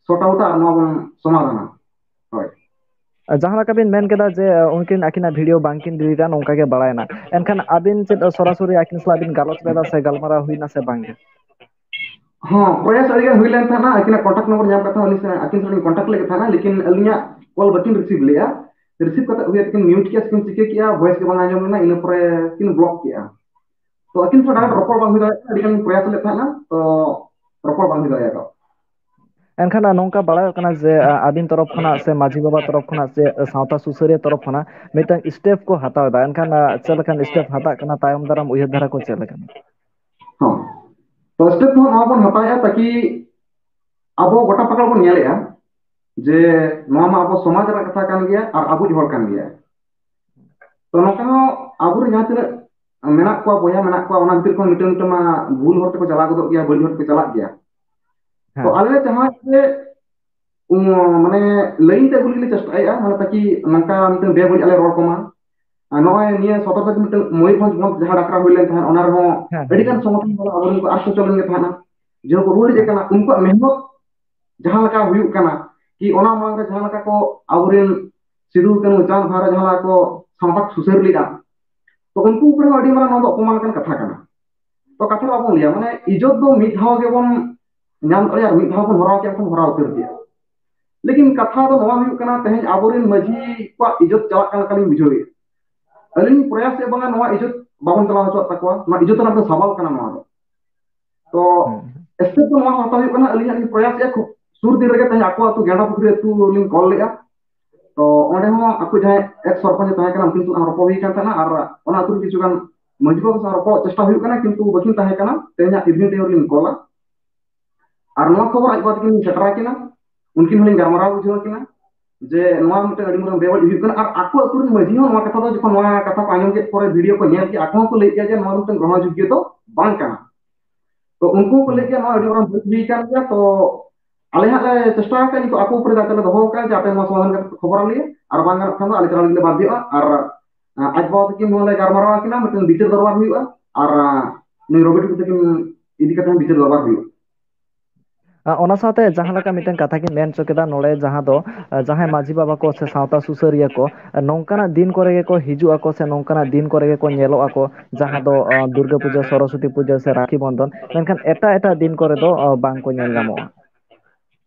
sort out ᱟ ᱟᱨ ᱱᱚᱣᱟ ᱵᱚᱱ ᱥᱚᱢᱟᱫᱷᱟᱱᱟ᱾ ᱦᱳᱭ᱾ ᱡᱟᱦᱟᱸ ᱞᱮᱠᱟ ᱵᱤᱱ ᱢᱮᱱ ᱠᱮᱫᱟ ᱡᱮ ᱩᱱᱠᱤᱱ ᱟᱹᱠᱤᱱᱟᱜ video ᱵᱟᱝᱠᱤᱱ delete ᱟ, ᱱᱚᱝᱠᱟ ᱜᱮ ᱵᱟᱲᱟᱭᱮᱱᱟ, ᱮᱱᱠᱷᱟᱱ ᱟᱹᱵᱤᱱ ᱪᱮᱫ ᱥᱚᱨᱟᱥᱚᱨᱤ ᱟᱹᱠᱤᱱ ᱥᱟᱞᱟᱜ ᱵᱤᱱ ᱜᱟᱞᱚᱪ ᱞᱮᱫᱟ ᱥᱮ ᱜᱟᱞᱢᱟᱨᱟᱣ ᱦᱩᱭᱱᱟ ᱥᱮ ᱵᱟᱝ ᱜᱮ? ᱦᱚᱸ, ᱯᱨᱚᱭᱟᱥ ᱟᱹᱰᱤ ᱜᱟᱱ ᱦᱩᱭ ᱞᱮᱱ ᱛᱟᱦᱮᱱᱟ, ᱟᱹᱠᱤᱱᱟᱜ contact number ᱧᱟᱢ ᱠᱟᱛᱮ ᱦᱚᱸ ᱟᱹᱞᱤᱧ ᱥᱮ-, ᱟᱹᱠᱤᱱ ᱥᱟᱞᱟᱜ ᱞᱤᱧ contact ᱞᱮᱫ ᱛᱟᱦᱮᱱᱟ, ᱞᱮᱠᱤᱱ ᱟᱹᱞᱤᱧᱟᱜ call ᱵᱟᱹᱠᱤᱱ receive ᱞᱮᱜᱼᱟ᱾ Receive ᱠᱟᱛᱮ ᱦᱩᱭ ᱠᱤᱱ mute ᱠᱮᱜᱼᱟ ᱥᱮ ᱠᱤᱱ ᱪᱤᱠᱟᱹ ᱠᱮᱜᱼᱟ, voice ᱜᱮ ᱵᱟᱝ ᱟᱸᱡᱚᱢ ᱞᱮᱱᱟ, ᱤᱱᱟᱹ ᱯᱚᱨᱮ ᱠᱤᱱ block ᱠᱮᱜᱼᱟ᱾ ᱛᱚ ᱟᱹᱠᱤᱱ ᱥᱟᱞᱟᱜ direct ᱨᱚᱯᱚᱲ ᱵᱟᱝ ᱦᱩᱭ ᱫᱟᱲᱮᱭᱟᱜ ᱠᱟᱱᱟ, ᱟᱹᱰᱤ ᱜᱟᱱ ᱞᱤᱧ ᱯᱨᱚᱭᱟᱥ ᱞᱮᱫ ᱛᱟᱦᱮᱱᱟ, ᱛᱚ ᱨᱚᱯᱚᱲ ᱵᱟᱝ ᱦᱩᱭ ᱫᱟᱲᱮᱭᱟᱜᱼᱟ᱾ ᱮᱱᱠᱷᱟᱱ ᱱᱚᱝᱠᱟ ᱵᱟᱲᱟᱭᱚᱜ ᱠᱟᱱᱟ ᱡᱮ, ᱟ, ᱟᱹᱵᱤᱱ ᱛᱚᱨᱚᱯ ᱠᱷᱚᱱᱟᱜ ᱥᱮ ᱢᱟᱹᱡᱷᱤ ᱵᱟᱵᱟ ᱛᱚᱨᱚᱯ ᱠᱷᱚᱱᱟᱜ ᱥᱮ ᱥᱟᱶᱛᱟ ᱥᱩᱥᱟᱹᱨᱤᱭᱟᱹ ᱛᱚᱨᱚᱯ ᱠᱷᱚᱱᱟᱜ ᱢᱤᱫᱴᱟᱝ step ᱠᱚ ᱦᱟᱛᱟᱣ ᱮᱫᱟ, ᱮᱱᱠᱷᱟᱱ, ᱟ, ᱪᱮᱫ ᱞᱮᱠᱟᱱ step ᱦᱟᱛᱟᱜ ᱠᱟᱱᱟ, ᱛᱟᱭᱚᱢ ᱫᱟᱨᱟᱢ ᱩᱭᱦᱟᱹᱨ ᱫᱷᱟᱨᱟ ᱠᱚ ᱪᱮᱫ ᱞᱮᱠᱟᱱᱟ? ᱦᱚᱸ᱾ ᱛᱚ step ᱫᱚ ᱱᱚᱣᱟ ᱵᱚᱱ ᱦᱟᱛᱟᱣᱮᱫᱼᱟ, ᱛᱟᱠᱤ ᱟᱵᱚ ᱜᱚᱴᱟ ᱯᱟᱲᱟ ᱵᱚᱱ ᱧᱮᱞᱮᱫᱼᱟ ᱡᱮ ᱱᱚᱣᱟ ᱢᱟ ᱟᱵᱚ ᱥᱚᱢᱟᱡᱽ ᱨᱮᱱᱟᱜ ᱠᱟᱛᱷᱟ ᱠᱟᱱ ᱜᱮᱭᱟ ᱟᱨ ᱟᱵᱚᱭᱤᱡ ᱦᱚᱲ ᱠᱟᱱ ᱜᱮᱭᱟ᱾ ᱛᱚ ᱱᱚᱝᱠᱟ ᱦᱚᱸ ᱟᱵᱚᱨᱮᱱ ᱡᱟᱦᱟᱸ ᱛᱤᱱᱟᱹᱜ ᱢᱮᱱᱟᱜ ᱠᱚᱣᱟ, ᱵᱚᱭᱦᱟ ᱢᱮᱱᱟᱜ ᱠᱚᱣᱟ, ᱚᱱᱟ ᱵᱷᱤᱛᱤᱨ ᱠᱷᱚᱱ ᱢᱤᱫᱴᱟᱝ ᱢᱤᱫᱴᱟᱝ ᱢᱟ ᱵᱷᱩᱞ ᱦᱚᱨ ᱛᱮᱠᱚ ᱪᱟᱞᱟᱣ ᱜᱚᱫᱚᱜ ᱜᱮᱭᱟ, ᱵᱟᱹᱲᱤᱡ ᱦᱚᱨ ᱛᱮᱠᱚ ᱪᱟᱞᱟᱜ ᱜᱮᱭᱟ᱾ ᱛᱚ ᱦᱮᱸ᱾ ᱟᱞᱮ ᱞᱮ ᱪᱟᱦᱟᱣ ᱡᱮ ᱢᱟᱱᱮ ᱞᱟᱹᱭᱤᱱ ᱛᱮ ᱟᱹᱜᱩ ᱞᱟᱹᱜᱤᱫ ᱞᱮ ᱪᱮᱥᱴᱟᱭᱮᱫᱼᱟ, ᱢᱟᱱᱮ ᱛᱟᱠᱤ ᱱᱚᱝᱠᱟ ᱢᱤᱫᱴᱟᱝ ᱵᱮᱵᱟᱹᱲᱤᱡ ᱟᱞᱮ ᱨᱚᱲ ᱠᱚᱢᱟ᱾ ᱟᱨ ᱱᱚᱜᱼᱚᱭ ᱱᱤᱭᱟᱹ ᱥᱚᱛᱚᱨ ᱛᱟᱹᱨᱤᱠᱷ ᱢᱤᱫᱴᱟᱝ ᱢᱚᱭᱩᱨᱵᱷᱚᱸᱡᱽ ᱵᱚᱱᱫᱷ ᱡᱟᱦᱟᱸ ᱰᱟᱠᱨᱟ ᱦᱩᱭ ᱞᱮᱱ ᱛᱟᱦᱮᱸᱫ, ᱚᱱᱟ ᱨᱮᱦᱚᱸ ᱦᱮᱸ, ᱟᱹᱰᱤ ᱜᱟᱱ ᱦᱮᱸ᱾ ᱥᱚᱝᱜᱚᱴᱷᱚᱱ ᱵᱟᱞᱟ ᱟᱵᱚᱨᱮᱱ ᱠᱚ ᱟᱨ ᱥᱚᱪᱚᱞᱚᱱ ᱜᱮ ᱛᱟᱦᱮᱱᱟ, ᱡᱮᱦᱮᱛᱩ ᱨᱩᱣᱟᱹᱲ ᱦᱮᱡ ᱟᱠᱟᱱᱟ, ᱩᱱᱠᱩᱣᱟᱜ ᱢᱮᱦᱱᱚᱛ ᱡᱟᱦᱟᱸ ᱞᱮᱠᱟ ᱦᱩᱭᱩᱜ ᱠᱟᱱᱟ, ᱠᱤ ᱚᱱᱟ ᱢᱟᱲᱟᱝ ᱨᱮ ᱡᱟᱦᱟᱸ ᱞᱮᱠᱟ ᱠᱚ ᱟᱵᱚᱨᱮᱱ ᱥᱤᱫᱩ ᱠᱟᱹᱱᱦᱩ ᱪᱟᱸᱫᱽ ᱵᱷᱟᱭᱨᱟ ᱡᱟᱦᱟᱸ ᱞᱮᱠᱟ ᱠᱚ ᱥᱟᱶᱛᱟ ᱥᱩᱥᱟᱹᱨ ᱞᱮᱫᱼᱟ, ᱛᱚ ᱩᱱᱠᱩ ᱩᱯᱚᱨᱮ ᱦᱚᱸ ᱟᱹᱰᱤ ᱢᱟᱨᱟᱝ ᱱᱚᱣᱟ ᱫᱚ ᱚᱯᱚᱢᱟᱱ ᱞᱮᱠᱟᱱ ᱠᱟᱛᱷᱟ ᱠᱟᱱᱟ᱾ ᱛᱚ ᱠᱟᱛᱷᱟ ᱫᱚ ᱵᱟᱵᱚᱱ ᱞᱟᱹᱭᱟ, ᱢᱟᱱᱮ ᱤᱡᱽᱡᱚᱛ ᱫᱚ ᱢᱤᱫ ᱫᱷᱟᱣ ᱜᱮᱵᱚᱱ ᱧᱟᱢ ᱫᱟᱲᱮᱭᱟᱜᱼᱟ, ᱟᱨ ᱢᱤᱫ ᱫᱷᱟᱣ ᱵᱚᱱ ᱦᱚᱨᱟᱣ ᱠᱮᱫ ᱠᱷᱟᱱ ᱦᱚᱨᱟᱣ ᱩᱛᱟᱹᱨ ᱜᱮᱭᱟ᱾ ᱞᱮᱠᱤᱱ ᱠᱟᱛᱷᱟ ᱫᱚ ᱱᱚᱣᱟ ᱦᱩᱭᱩᱜ ᱠᱟᱱᱟ, ᱛᱮᱦᱮᱧ ᱟᱵᱚᱨᱮᱱ ᱢᱟᱹᱡᱷᱤ ᱠᱚᱣᱟᱜ ᱤᱡᱽᱡᱚᱛ ᱪᱟᱞᱟᱜ ᱠᱟᱱ ᱞᱮᱠᱟᱞᱤᱧ ᱵᱩᱡᱷᱟᱹᱣᱮᱫᱼᱟ᱾ ᱟᱹᱞᱤᱧ ᱞᱤᱧ ᱯᱨᱚᱭᱟᱥᱮᱫ ᱵᱟᱝᱟ ᱱᱚᱣᱟ ᱤᱡᱽᱡᱚᱛ ᱵᱟᱵᱚᱱ ᱪᱟᱞᱟᱣ ᱦᱚᱪᱚᱣᱟᱜ ᱛᱟᱠᱚᱣᱟ, ᱱᱚᱣᱟ ᱤᱡᱽᱡᱚᱛ ᱨᱮᱱᱟᱜ ᱫᱚ ᱥᱟᱣᱟᱞ ᱠᱟᱱᱟ ᱱᱚᱣᱟ ᱫᱚ᱾ ᱛᱚ ᱦᱩᱸ᱾ ᱥᱴᱮᱯ ᱫᱚ ᱱᱚᱣᱟ ᱦᱟᱛᱟᱣ ᱦᱩᱭᱩᱜ ᱠᱟᱱᱟ, ᱟᱹᱞᱤᱧᱟᱜ ᱞᱤᱧ ᱯᱨᱚᱭᱟᱥᱮᱫᱼᱟ, ᱠᱷᱩᱵ ᱥᱩᱨ ᱫᱤᱱ ᱨᱮᱜᱮ ᱛᱮᱦᱮᱧ ᱟᱠᱚ ᱟᱹᱛᱩ ᱜᱮᱸᱰᱟ ᱯᱩᱠᱷᱨᱤ ᱟᱹᱛᱩ ᱞᱤᱧ ᱠᱚᱞ ᱞᱮᱫᱼᱟ᱾ ᱛᱚ ᱚᱸᱰᱮ ᱦᱚᱸ ᱟᱠᱚ ᱡᱟᱦᱟᱸᱭ ᱮᱠᱥ ᱥᱚᱨᱯᱚᱧᱪ ᱛᱟᱦᱮᱸ ᱠᱟᱱᱟ, ᱩᱱᱠᱤᱱ ᱥᱟᱞᱟᱜ ᱨᱚᱯᱚᱲ ᱦᱩᱭ ᱠᱟᱱ ᱛᱟᱦᱮᱱᱟ, ᱟᱨ ᱚᱱᱟ ᱟᱹᱛᱩ ᱨᱮ ᱠᱤᱪᱷᱩ ᱜᱟᱱ ᱢᱟᱹᱡᱷᱤ ᱵᱟᱵᱟ ᱥᱟᱶ ᱨᱚᱯᱚᱲ ᱪᱮᱥᱴᱟ ᱦᱩᱭᱩᱜ ᱠᱟᱱᱟ, ᱠᱤᱱᱛᱩ ᱵᱟᱹᱠᱤᱱ ᱛᱟᱦᱮᱸ ᱠᱟᱱᱟ᱾ ᱛᱮᱦᱮᱧᱟᱜ ᱤᱵᱷᱤᱱᱤᱝ ᱴᱟᱭᱤᱢ ᱨᱮᱞᱤᱧ ᱠᱚᱞᱟ, ᱟᱨ ᱱᱚᱣᱟ ᱠᱷᱚᱵᱚᱨ ᱟᱡ ᱵᱟᱵᱟ ᱛᱟᱹᱠᱤᱱ ᱥᱮᱴᱮᱨ ᱟᱹᱠᱤᱱᱟ, ᱩᱱᱠᱤᱱ ᱦᱚᱸᱞᱤᱧ ᱜᱟᱞᱢᱟᱨᱟᱣ ᱵᱩᱡᱷᱟᱹᱣ ᱟᱹᱠᱤᱱᱟ ᱡᱮ ᱱᱚᱣᱟ ᱢᱤᱫᱴᱮᱱ ᱟᱹᱰᱤ ᱢᱟᱨᱟᱝ ᱵᱮᱵᱟᱹᱲᱤᱡ ᱦᱩᱭᱩᱜ ᱠᱟᱱᱟ᱾ ᱟᱨ ᱟᱠᱚ ᱟᱹᱛᱩ ᱨᱮᱱ ᱢᱟᱹᱡᱷᱤ ᱦᱚᱸ ᱱᱚᱣᱟ ᱠᱟᱛᱷᱟ ᱫᱚ ᱡᱚᱠᱷᱚᱱ ᱱᱚᱣᱟ ᱠᱟᱛᱷᱟ ᱠᱚ ᱟᱸᱡᱚᱢ ᱠᱮᱫ ᱯᱚᱨᱮ, ᱵᱷᱤᱰᱤᱭᱳ ᱠᱚ ᱧᱮᱞ ᱠᱮᱫ, ᱟᱠᱚ ᱦᱚᱸᱠᱚ ᱞᱟᱹᱭ ᱠᱮᱫ ᱡᱮ ᱱᱚᱣᱟ ᱢᱤᱫᱴᱮᱱ ᱜᱨᱚᱦᱚᱱ ᱡᱳᱜᱽᱜᱚ ᱫᱚ ᱵᱟᱝ ᱠᱟᱱᱟ᱾ ᱛᱚ ᱩᱱᱠᱩ ᱦᱚᱸᱠᱚ ᱞᱟᱹᱭ ᱠᱮᱫ ᱱᱚᱣᱟ ᱟᱹᱰᱤ ᱢᱟᱨᱟᱝ ᱵᱷᱩᱞ ᱦᱩᱭ ᱠᱟᱱ ᱜᱮᱭᱟ᱾ ᱛᱚ ᱟᱞᱮ ᱦᱟᱸᱜ ᱞᱮ ᱪᱮᱥᱴᱟ ᱟᱠᱟᱫ, ᱱᱤᱛᱚᱜ ᱟᱠᱚ ᱩᱯᱚᱨᱮ ᱫᱟᱭᱤᱛᱛᱚ ᱞᱮ ᱫᱚᱦᱚ ᱟᱠᱟᱫ ᱡᱮ ᱟᱯᱮ ᱱᱚᱣᱟ ᱥᱚᱢᱟᱫᱷᱟᱱ ᱠᱟᱛᱮ ᱯᱮ ᱠᱷᱚᱵᱚᱨ ᱟᱞᱮᱭᱟ, ᱟᱨ ᱵᱟᱝ ᱜᱟᱱᱚᱜ ᱠᱷᱟᱱ ᱫᱚ ᱟᱞᱮ ᱪᱟᱞᱟᱣ ᱞᱟᱹᱜᱤᱫ ᱞᱮ ᱵᱟᱫᱽᱫᱷᱚᱜᱼᱟ᱾ ᱟᱨ ᱟᱡ ᱵᱟᱵᱟ ᱛᱟᱹᱠᱤᱱ ᱦᱚᱸ ᱞᱮ ᱜᱟᱞᱢᱟᱨᱟᱣ ᱟᱹᱠᱤᱱᱟ, ᱢᱤᱫᱴᱮᱱ ᱵᱤᱪᱟᱹᱨ ᱫᱚᱨᱵᱟᱨ ᱦᱩᱭᱩᱜᱼᱟ, ᱟᱨ ᱱᱩᱭ ᱨᱚᱵᱤ ᱴᱩᱰᱩ ᱛᱟᱹᱠᱤᱱ ᱤᱫᱤ ᱠᱟᱛᱮ ᱦᱚᱸ ᱵᱤᱪᱟᱹᱨ ᱫᱚᱨᱵᱟᱨ ᱦᱩᱭᱩᱜᱼᱟ᱾ ᱟᱨ ᱚᱱᱟ ᱥᱟᱶᱛᱮ ᱡᱟᱦᱟᱸ ᱞᱮᱠᱟ ᱢᱤᱫᱴᱮᱱ ᱠᱟᱛᱷᱟ ᱠᱤᱱ ᱢᱮᱱ ᱦᱚᱪᱚ ᱠᱮᱫᱟ ᱱᱚᱰᱮ, ᱡᱟᱦᱟᱸ ᱫᱚ ᱡᱟᱦᱟᱸᱭ ᱢᱟᱹᱡᱷᱤ ᱵᱟᱵᱟ ᱠᱚ ᱥᱮ ᱥᱟᱶᱛᱟ ᱥᱩᱥᱟᱹᱨᱤᱭᱟᱹ ᱠᱚ ᱱᱚᱝᱠᱟᱱᱟᱜ ᱫᱤᱱ ᱠᱚᱨᱮ ᱜᱮᱠᱚ ᱦᱤᱡᱩᱜ ᱟᱠᱚ ᱥᱮ ᱱᱚᱝᱠᱟᱱᱟᱜ ᱫᱤᱱ ᱠᱚᱨᱮ ᱜᱮᱠᱚ ᱧᱮᱞᱚᱜ ᱟᱠᱚ, ᱡᱟᱦᱟᱸ ᱫᱚ ᱫᱩᱨᱜᱟᱹ ᱯᱩᱡᱟᱹ, ᱥᱚᱨᱚᱥᱚᱛᱤ ᱯᱩᱡᱟᱹ ᱥᱮ ᱨᱟᱠᱷᱤ ᱵᱚᱱᱫᱷᱚᱱ, ᱢᱮᱱᱠᱷᱟᱱ ᱮᱴᱟᱜ ᱮᱴᱟᱜ ᱫᱤᱱ ᱠᱚᱨᱮ ᱫᱚ ᱵᱟᱝ ᱠᱚ ᱧᱮᱞ ᱧᱟᱢᱚᱜᱼᱟ᱾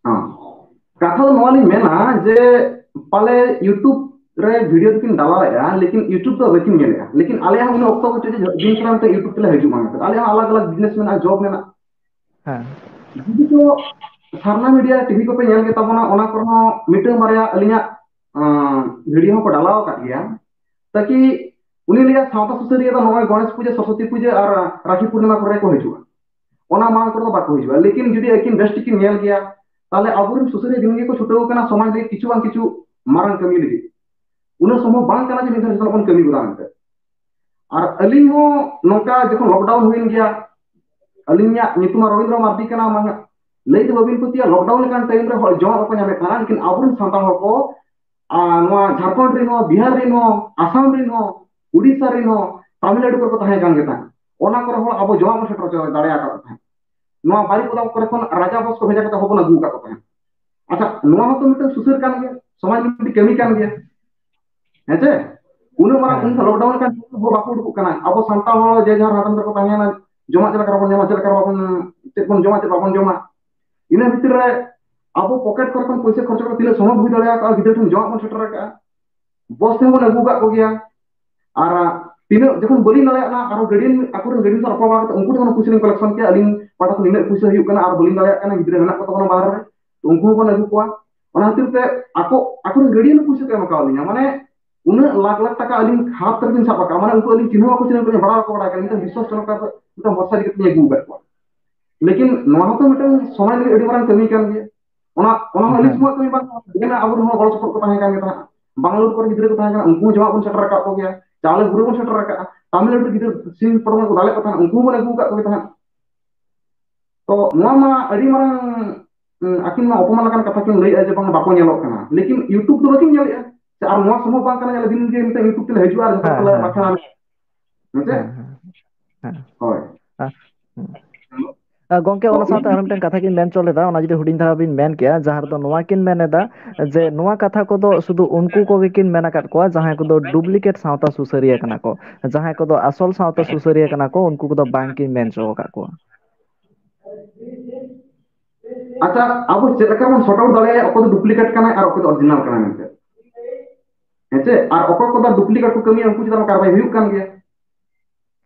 ᱠᱟᱛᱷᱟ ᱫᱚ ᱱᱚᱣᱟ ᱞᱤᱧ ᱢᱮᱱᱟ ᱡᱮ ᱯᱟᱞᱮ YouTube ᱨᱮ ᱵᱷᱤᱰᱤᱭᱳ ᱫᱚᱠᱤᱱ ᱰᱟᱞᱟᱣᱮᱫᱼᱟ, ᱞᱮᱠᱤᱱ YouTube ᱫᱚ ᱵᱟᱹᱠᱤᱱ ᱧᱮᱞᱮᱫᱼᱟ᱾ ᱞᱮᱠᱤᱱ ᱟᱞᱮ ᱦᱚᱸ ᱩᱱᱟᱹᱜ ᱚᱠᱛᱚ ᱠᱚ ᱪᱮᱫ ᱫᱤᱱ ᱥᱟᱨᱟ ᱢᱤᱫᱴᱟᱝ YouTube ᱛᱮᱞᱮ ᱦᱤᱡᱩᱜ ᱢᱟ ᱢᱮᱱᱛᱮ, ᱟᱞᱮ ᱦᱚᱸ ᱟᱞᱟᱜᱽ ᱟᱞᱟᱜᱽ ᱵᱤᱡᱽᱱᱮᱥ ᱢᱮᱱᱟᱜᱼᱟ, ᱡᱚᱵ ᱢᱮᱱᱟᱜᱼᱟ᱾ ᱦᱮᱸ᱾ ᱡᱩᱫᱤ ᱠᱚ ᱥᱟᱨᱱᱟ ᱢᱤᱰᱤᱭᱟ ᱴᱤᱵᱷᱤ ᱠᱚᱯᱮ ᱧᱮᱞ ᱜᱮᱛᱟ ᱵᱚᱱᱟ, ᱚᱱᱟ ᱠᱚᱨᱮ ᱦᱚᱸ ᱢᱤᱫᱴᱟᱝ ᱵᱟᱨᱭᱟ ᱟᱹᱞᱤᱧᱟᱜ ᱵᱷᱤᱰᱤᱭᱳ ᱦᱚᱸᱠᱚ ᱰᱟᱞᱟᱣ ᱟᱠᱟᱫ ᱜᱮᱭᱟ᱾ ᱛᱟᱠᱤ ᱩᱱᱤ ᱞᱟᱹᱭᱟ ᱥᱟᱶᱛᱟ ᱥᱩᱥᱟᱹᱨᱤᱭᱟᱹ ᱫᱚ ᱱᱚᱜᱼᱚᱭ ᱜᱚᱬᱮᱥ ᱯᱩᱡᱟᱹ, ᱥᱚᱨᱚᱥᱚᱛᱤ ᱯᱩᱡᱟᱹ ᱟᱨ ᱨᱟᱠᱷᱤ ᱯᱩᱨᱱᱤᱢᱟ ᱠᱚᱨᱮ ᱠᱚ ᱦᱤᱡᱩᱜᱼᱟ, ᱚᱱᱟ ᱢᱟᱲᱟᱝ ᱠᱚᱨᱮ ᱫᱚ ᱵᱟᱠᱚ ᱦᱤᱡᱩᱜᱼᱟ᱾ ᱞᱮᱠᱤᱱ ᱡᱩᱫᱤ ᱟᱹᱠᱤᱱ ᱵᱮᱥ ᱴᱷᱤᱠ ᱠᱤᱱ ᱧᱮᱞ ᱜᱮᱭᱟ, ᱛᱟᱦᱚᱞᱮ ᱟᱵᱚᱨᱮᱱ ᱥᱩᱥᱟᱹᱨᱤᱭᱟᱹ ᱫᱤᱱ ᱜᱮᱠᱚ ᱪᱷᱩᱴᱟᱹᱣ ᱟᱠᱟᱱᱟ ᱥᱚᱢᱟᱡᱽ ᱞᱟᱹᱜᱤᱫ ᱠᱤᱪᱷᱩ ᱵᱟᱝ ᱠᱤᱪᱷᱩ ᱢᱟᱨᱟᱝ ᱠᱟᱹᱢᱤ ᱞᱟᱹᱜᱤᱫ᱾ ᱩᱱᱟᱹᱜ ᱥᱚᱢᱵᱷᱚᱵ ᱵᱟᱝ ᱠᱟᱱᱟ ᱡᱮ ᱢᱤᱫ ᱫᱷᱟᱣ ᱡᱚᱛᱚ ᱵᱚᱱ ᱠᱟᱹᱢᱤ ᱜᱚᱫᱟ ᱢᱮᱱᱛᱮ᱾ ᱟᱨ ᱟᱹᱞᱤᱧ ᱦᱚᱸ ᱱᱚᱝᱠᱟ ᱡᱚᱠᱷᱚᱱ ᱞᱚᱠᱰᱟᱣᱩᱱ ᱦᱩᱭᱮᱱ ᱜᱮᱭᱟ, ᱟᱹᱞᱤᱧᱟᱜ ᱧᱩᱛᱩᱢ ᱢᱟ ᱨᱚᱵᱤᱱᱫᱨᱚ ᱢᱟᱨᱰᱤ ᱠᱟᱱᱟ, ᱢᱟᱱᱮ ᱞᱟᱹᱭ ᱫᱚ ᱵᱟᱹᱵᱤᱱ ᱯᱟᱹᱛᱭᱟᱹᱜᱼᱟ, ᱞᱚᱠᱰᱟᱣᱩᱱ ᱞᱮᱠᱟᱱ ᱴᱟᱭᱤᱢ ᱨᱮ ᱦᱚᱲ ᱡᱚᱢᱟᱜ ᱵᱟᱠᱚ ᱧᱟᱢᱮᱫ ᱛᱟᱦᱮᱱᱟ, ᱞᱮᱠᱤᱱ ᱟᱵᱚᱨᱮᱱ ᱥᱟᱱᱛᱟᱲ ᱦᱚᱲ ᱠᱚ, ᱟᱨ ᱱᱚᱣᱟ ᱡᱷᱟᱲᱠᱷᱚᱸᱰ ᱨᱮᱱ ᱦᱚᱸ, ᱵᱤᱦᱟᱨ ᱨᱮᱱ ᱦᱚᱸ, ᱟᱥᱟᱢ ᱨᱮᱱ ᱦᱚᱸ, ᱩᱰᱤᱥᱟ ᱨᱮᱱ ᱦᱚᱸ, ᱛᱟᱢᱤᱞᱱᱟᱲᱩ ᱠᱚᱨᱮ ᱠᱚ ᱛᱟᱦᱮᱸ ᱠᱟᱱ ᱜᱮ ᱛᱟᱦᱮᱸᱫ, ᱚᱱᱟ ᱠᱚᱨᱮ ᱦᱚᱲ ᱟᱵᱚ ᱡᱚᱢᱟᱜ ᱵᱚᱱ ᱥᱮᱴᱮᱨ ᱦᱚᱪᱚ ᱫᱟᱲᱮ ᱟᱠᱟᱫ ᱠᱚ ᱛᱟᱦᱮᱸᱫ᱾ ᱱᱚᱣᱟ ᱵᱟᱨᱤᱯᱚᱫᱟ ᱠᱚᱨᱮ ᱠᱷᱚᱱ ᱨᱟᱡᱟ ᱵᱚᱥ ᱠᱚ ᱵᱷᱮᱡᱟ ᱠᱟᱛᱮ ᱦᱚᱸ ᱵᱚᱱ ᱟᱹᱜᱩ ᱟᱠᱟᱫ ᱠᱚ ᱛᱟᱦᱮᱸᱫ᱾ ᱟᱪᱪᱷᱟ, ᱱᱚᱣᱟ ᱦᱚᱸᱛᱚ ᱢᱤᱫᱴᱟᱝ ᱥᱩᱥᱟᱹᱨ ᱠᱟᱱ ᱜᱮᱭᱟ, ᱥᱚᱢᱟᱡᱽ ᱢᱤᱫᱴᱤᱡ ᱠᱟᱹᱢᱤ ᱠᱟᱱ ᱜᱮᱭᱟ᱾ ᱦᱮᱸ ᱪᱮ? ᱩᱱᱟᱹᱜ ᱢᱟᱨᱟᱝ, ᱦᱮᱸ, ᱩᱱ ᱦᱮᱸ᱾ ᱞᱚᱠᱰᱟᱣᱩᱱ ᱠᱟᱱ ᱦᱚᱲ ᱵᱟᱠᱚ ᱩᱰᱩᱠᱚᱜ ᱠᱟᱱᱟ᱾ ᱟᱵᱚ ᱥᱟᱱᱛᱟᱲ ᱦᱚᱲ ᱡᱮ ᱡᱟᱦᱟᱸ ᱦᱟᱸᱰᱮ ᱱᱚᱰᱮ ᱠᱚ ᱛᱟᱦᱮᱸᱱᱟ, ᱡᱚᱢᱟᱜ ᱪᱮᱫ ᱞᱮᱠᱟ ᱨᱮᱵᱚᱱ ᱧᱟᱢᱟ, ᱪᱮᱫ ᱞᱮᱠᱟ ᱨᱮ ᱵᱟᱵᱚᱱ, ᱪᱮᱫ ᱵᱚᱱ ᱡᱚᱢᱟ, ᱪᱮᱫ ᱵᱟᱵᱚᱱ ᱡᱚᱢᱟ, ᱤᱱᱟᱹ ᱵᱷᱤᱛᱤᱨ ᱨᱮ ᱟᱵᱚ ᱯᱚᱠᱮᱴ ᱠᱚᱨᱮ ᱠᱷᱚᱱ ᱯᱚᱭᱥᱟ ᱠᱷᱚᱨᱪᱟ ᱠᱟᱛᱮ ᱛᱤᱱᱟᱹᱜ ᱥᱚᱢᱚᱭ ᱦᱩᱭ ᱫᱟᱲᱮᱭᱟᱠᱚᱜᱼᱟ, ᱜᱤᱫᱽᱨᱟᱹ ᱴᱷᱮᱱ ᱡᱚᱢᱟᱜ ᱵᱚᱱ ᱥᱮᱴᱮᱨ ᱟᱠᱟᱫᱼᱟ, ᱵᱚᱥ ᱛᱮᱦᱚᱸ ᱵᱚᱱ ᱟᱹᱜᱩ ᱟᱠᱟᱫ ᱠᱚᱜᱮᱭᱟ᱾ ᱟᱨ ᱛᱤᱱᱟᱹᱜ ᱡᱚᱠᱷᱚᱱ ᱵᱟᱹᱞᱤᱧ ᱫᱟᱲᱮᱭᱟᱜ ᱠᱟᱱᱟ, ᱟᱨᱦᱚᱸ ᱜᱟᱹᱰᱤᱭᱮᱱ, ᱟᱠᱚᱨᱮᱱ ᱜᱟᱹᱰᱤᱭᱮᱱ ᱥᱟᱶ ᱨᱚᱯᱚᱲ ᱵᱟᱲᱟ ᱠᱟᱛᱮ ᱩᱱᱠᱩ ᱴᱷᱮᱱ ᱠᱷᱚᱱ ᱯᱚᱭᱥᱟ ᱞᱤᱧ ᱠᱚᱞᱮᱠᱥᱚᱱ ᱠᱮᱭᱟ, ᱟᱹᱞᱤᱧ ᱯᱟᱦᱴᱟ ᱠᱷᱚᱱ ᱱᱤᱱᱟᱹᱜ ᱯᱚᱭᱥᱟ ᱦᱩᱭᱩᱜ ᱠᱟᱱᱟ, ᱟᱨ ᱵᱟᱹᱞᱤᱧ ᱫᱟᱲᱮᱭᱟᱜ ᱠᱟᱱᱟ, ᱜᱤᱫᱽᱨᱟᱹ ᱢᱮᱱᱟᱜ ᱠᱚ ᱛᱟᱵᱚᱱᱟ ᱵᱟᱦᱨᱮ ᱨᱮ, ᱛᱚ ᱩᱱᱠᱩ ᱦᱚᱸᱵᱚᱱ ᱟᱹᱜᱩ ᱠᱚᱣᱟ᱾ ᱚᱱᱟ ᱠᱷᱟᱹᱛᱤᱨ ᱛᱮ ᱟᱠᱚ, ᱟᱠᱚᱨᱮᱱ ᱜᱟᱹᱰᱤᱭᱮᱱ ᱯᱚᱭᱥᱟ ᱠᱚ ᱮᱢ ᱠᱟᱣ ᱞᱤᱧᱟ, ᱢᱟᱱᱮ ᱩᱱᱟᱹᱜ ᱞᱟᱠᱷ ᱞᱟᱠᱷ ᱴᱟᱠᱟ ᱟᱹᱞᱤᱧ ᱦᱟᱛ ᱨᱮᱞᱤᱧ ᱥᱟᱵ ᱟᱠᱟᱫᱼᱟ, ᱢᱟᱱᱮ ᱩᱱᱠᱩ ᱟᱹᱞᱤᱧ ᱪᱤᱱᱦᱟᱹᱣ ᱵᱟᱠᱚ ᱪᱤᱱᱦᱟᱹᱣ ᱠᱟᱫ ᱞᱤᱧᱟ, ᱵᱟᱲᱟᱭ ᱵᱟᱠᱚ ᱵᱟᱲᱟᱭ ᱠᱟᱱᱟ, ᱢᱤᱫᱴᱟᱝ ᱵᱤᱥᱣᱟᱥ ᱡᱚᱱᱚᱠ ᱠᱟᱛᱮ ᱢᱤᱫᱴᱟᱝ ᱵᱷᱚᱨᱥᱟ ᱤᱫᱤ ᱠᱟᱛᱮ ᱞᱤᱧ ᱟᱹᱜᱩ ᱟᱠᱟᱫ ᱠᱚᱣᱟ᱾ ᱞᱮᱠᱤᱱ ᱱᱚᱣᱟ ᱦᱚᱸᱛᱚ ᱢᱤᱫᱴᱟᱝ ᱥᱚᱢᱟᱡᱽ ᱞᱟᱹᱜᱤᱫ ᱟᱹᱰᱤ ᱢᱟᱨᱟᱝ ᱠᱟᱹᱢᱤ ᱠᱟᱱ ᱜᱮᱭᱟ᱾ ᱚᱱᱟ, ᱚᱱᱟ ᱦᱚᱸ ᱟᱹᱞᱤᱧ ᱦᱮᱸ᱾ ᱥᱚᱢᱚᱭ ᱠᱟᱹᱢᱤ ᱵᱟᱝ ᱠᱟᱱᱟ, ᱟᱵᱚᱨᱮᱱ ᱦᱚᱸ ᱜᱚᱲᱚ ᱥᱚᱯᱚᱦᱚᱫ ᱠᱚ ᱛᱟᱦᱮᱸ ᱠᱟᱱ ᱜᱮ ᱛᱟᱦᱮᱸᱫ᱾ ᱵᱟᱝᱞᱳᱨ ᱠᱚᱨᱮ ᱜᱤᱫᱽᱨᱟᱹ ᱠᱚ ᱛᱟᱦᱮᱸ ᱠᱟᱱᱟ, ᱩᱱᱠᱩ ᱦᱚᱸ ᱡᱚᱢᱟᱜ ᱵᱚᱱ ᱥᱮᱴᱮᱨ ᱟᱠᱟᱫ ᱠᱚᱜᱮᱭᱟ, ᱪᱟᱣᱞᱮ ᱜᱩᱲᱟᱹ ᱵᱚᱱ ᱥᱮᱴᱮᱨ ᱟᱠᱟᱫᱼᱟ, ᱛᱟᱢᱤᱞᱱᱟᱲᱩ ᱜᱤᱫᱽᱨᱟᱹ ᱥᱤᱢ ᱯᱚᱴᱚᱢ ᱠᱚ ᱫᱟᱞᱮᱫ ᱠᱚ ᱛᱟᱦᱮᱸᱫ, ᱩᱱᱠᱩ ᱦᱚᱸᱵᱚᱱ ᱟᱹᱜᱩ ᱟᱠᱟᱫ ᱠᱚᱜᱮ ᱛᱟᱦᱮᱸᱫ᱾ ᱛᱚ ᱱᱚᱣᱟ ᱢᱟ ᱟᱹᱰᱤ ᱢᱟᱨᱟᱝ, ᱩᱸ, ᱟᱹᱠᱤᱱ ᱢᱟ ᱚᱯᱚᱢᱟᱱ ᱞᱮᱠᱟᱱ ᱠᱟᱛᱷᱟ ᱠᱤᱱ ᱞᱟᱹᱭᱮᱫᱼᱟ ᱡᱮ ᱵᱟᱝ ᱵᱟᱠᱚ ᱧᱮᱞᱚᱜ ᱠᱟᱱᱟ, ᱞᱮᱠᱤᱱ YouTube ᱫᱚ ᱵᱟᱹᱠᱤᱱ ᱧᱮᱞᱮᱫᱼᱟ᱾ ᱥᱮ ᱟᱨ ᱱᱚᱣᱟ ᱥᱚᱢᱵᱷᱚᱵ ᱵᱟᱝ ᱠᱟᱱᱟ ᱡᱮ ᱫᱤᱱ ᱜᱮ ᱢᱤᱫᱴᱟᱝ YouTube ᱛᱮᱞᱮ ᱦᱤᱡᱩᱜᱼᱟ ᱟᱨ ᱡᱚᱛᱚ ᱦᱮᱸ, ᱠᱚᱞᱮ ᱦᱮᱸ, ᱵᱟᱠᱷᱮᱲᱟ᱾ ᱦᱮᱸ᱾ ᱦᱮᱸ ᱪᱮ? ᱦᱮᱸ, ᱦᱮᱸ, ᱦᱮᱸ᱾ ᱦᱳᱭ᱾ ᱟ, ᱦᱩᱸ᱾ ᱟ, ᱜᱚᱝᱠᱮ, ᱛᱚ ᱚᱱᱟ ᱥᱟᱶᱛᱮ ᱟᱨ ᱢᱤᱫᱴᱟᱝ ᱠᱟᱛᱷᱟ ᱜᱤᱧ ᱢᱮᱱ ᱦᱚᱪᱚ ᱞᱮᱫᱟ, ᱚᱱᱟ ᱡᱩᱫᱤ ᱦᱩᱰᱤᱧ ᱫᱷᱟᱨᱟ ᱵᱤᱱ ᱢᱮᱱ ᱠᱮᱭᱟ, ᱡᱟᱦᱟᱸ ᱨᱮᱫᱚ ᱱᱚᱣᱟ ᱠᱤᱱ ᱢᱮᱱ ᱮᱫᱟ ᱡᱮ ᱱᱚᱣᱟ ᱠᱟᱛᱷᱟ ᱠᱚᱫᱚ ᱥᱩᱫᱷᱩ ᱩᱱᱠᱩ ᱠᱚᱜᱮ ᱠᱤᱱ ᱢᱮᱱ ᱟᱠᱟᱫ ᱠᱚᱣᱟ, ᱡᱟᱦᱟᱸᱭ ᱠᱚᱫᱚ duplicate ᱥᱟᱶᱛᱟ ᱥᱩᱥᱟᱹᱨᱤᱭᱟᱹ ᱠᱟᱱᱟ ᱠᱚ, ᱡᱟᱦᱟᱸᱭ ᱠᱚᱫᱚ ᱟᱥᱚᱞ ᱥᱟᱶᱛᱟ ᱥᱩᱥᱟᱹᱨᱤᱭᱟᱹ ᱠᱟᱱᱟ ᱠᱚ, ᱩᱱᱠᱩ ᱠᱚᱫᱚ ᱵᱟᱝ ᱠᱤᱱ ᱢᱮᱱ ᱦᱚᱪᱚ ᱟᱠᱟᱫ ᱠᱚᱣᱟ᱾ ᱟᱪᱪᱷᱟ, ᱟᱵᱚ ᱪᱮᱫ ᱞᱮᱠᱟ ᱵᱚᱱ sort out ᱫᱟᱲᱮᱭᱟᱜᱼᱟ ᱚᱠᱚᱭ ᱫᱚ duplicate ᱠᱟᱱᱟᱭ ᱟᱨ ᱚᱠᱚᱭ ᱫᱚ original ᱠᱟᱱᱟᱭ ᱢᱮᱱᱛᱮ? ᱦᱮᱸ ᱪᱮ? ᱟᱨ ᱚᱠᱚᱭ ᱠᱚᱫᱚ duplicate ᱠᱚ ᱠᱟᱹᱢᱤᱭᱟ, ᱩᱱᱠᱩ ᱪᱮᱛᱟᱱ ᱨᱮ ᱠᱟᱨᱣᱟᱭ ᱦᱩᱭᱩᱜ ᱠᱟᱱ ᱜᱮᱭᱟ᱾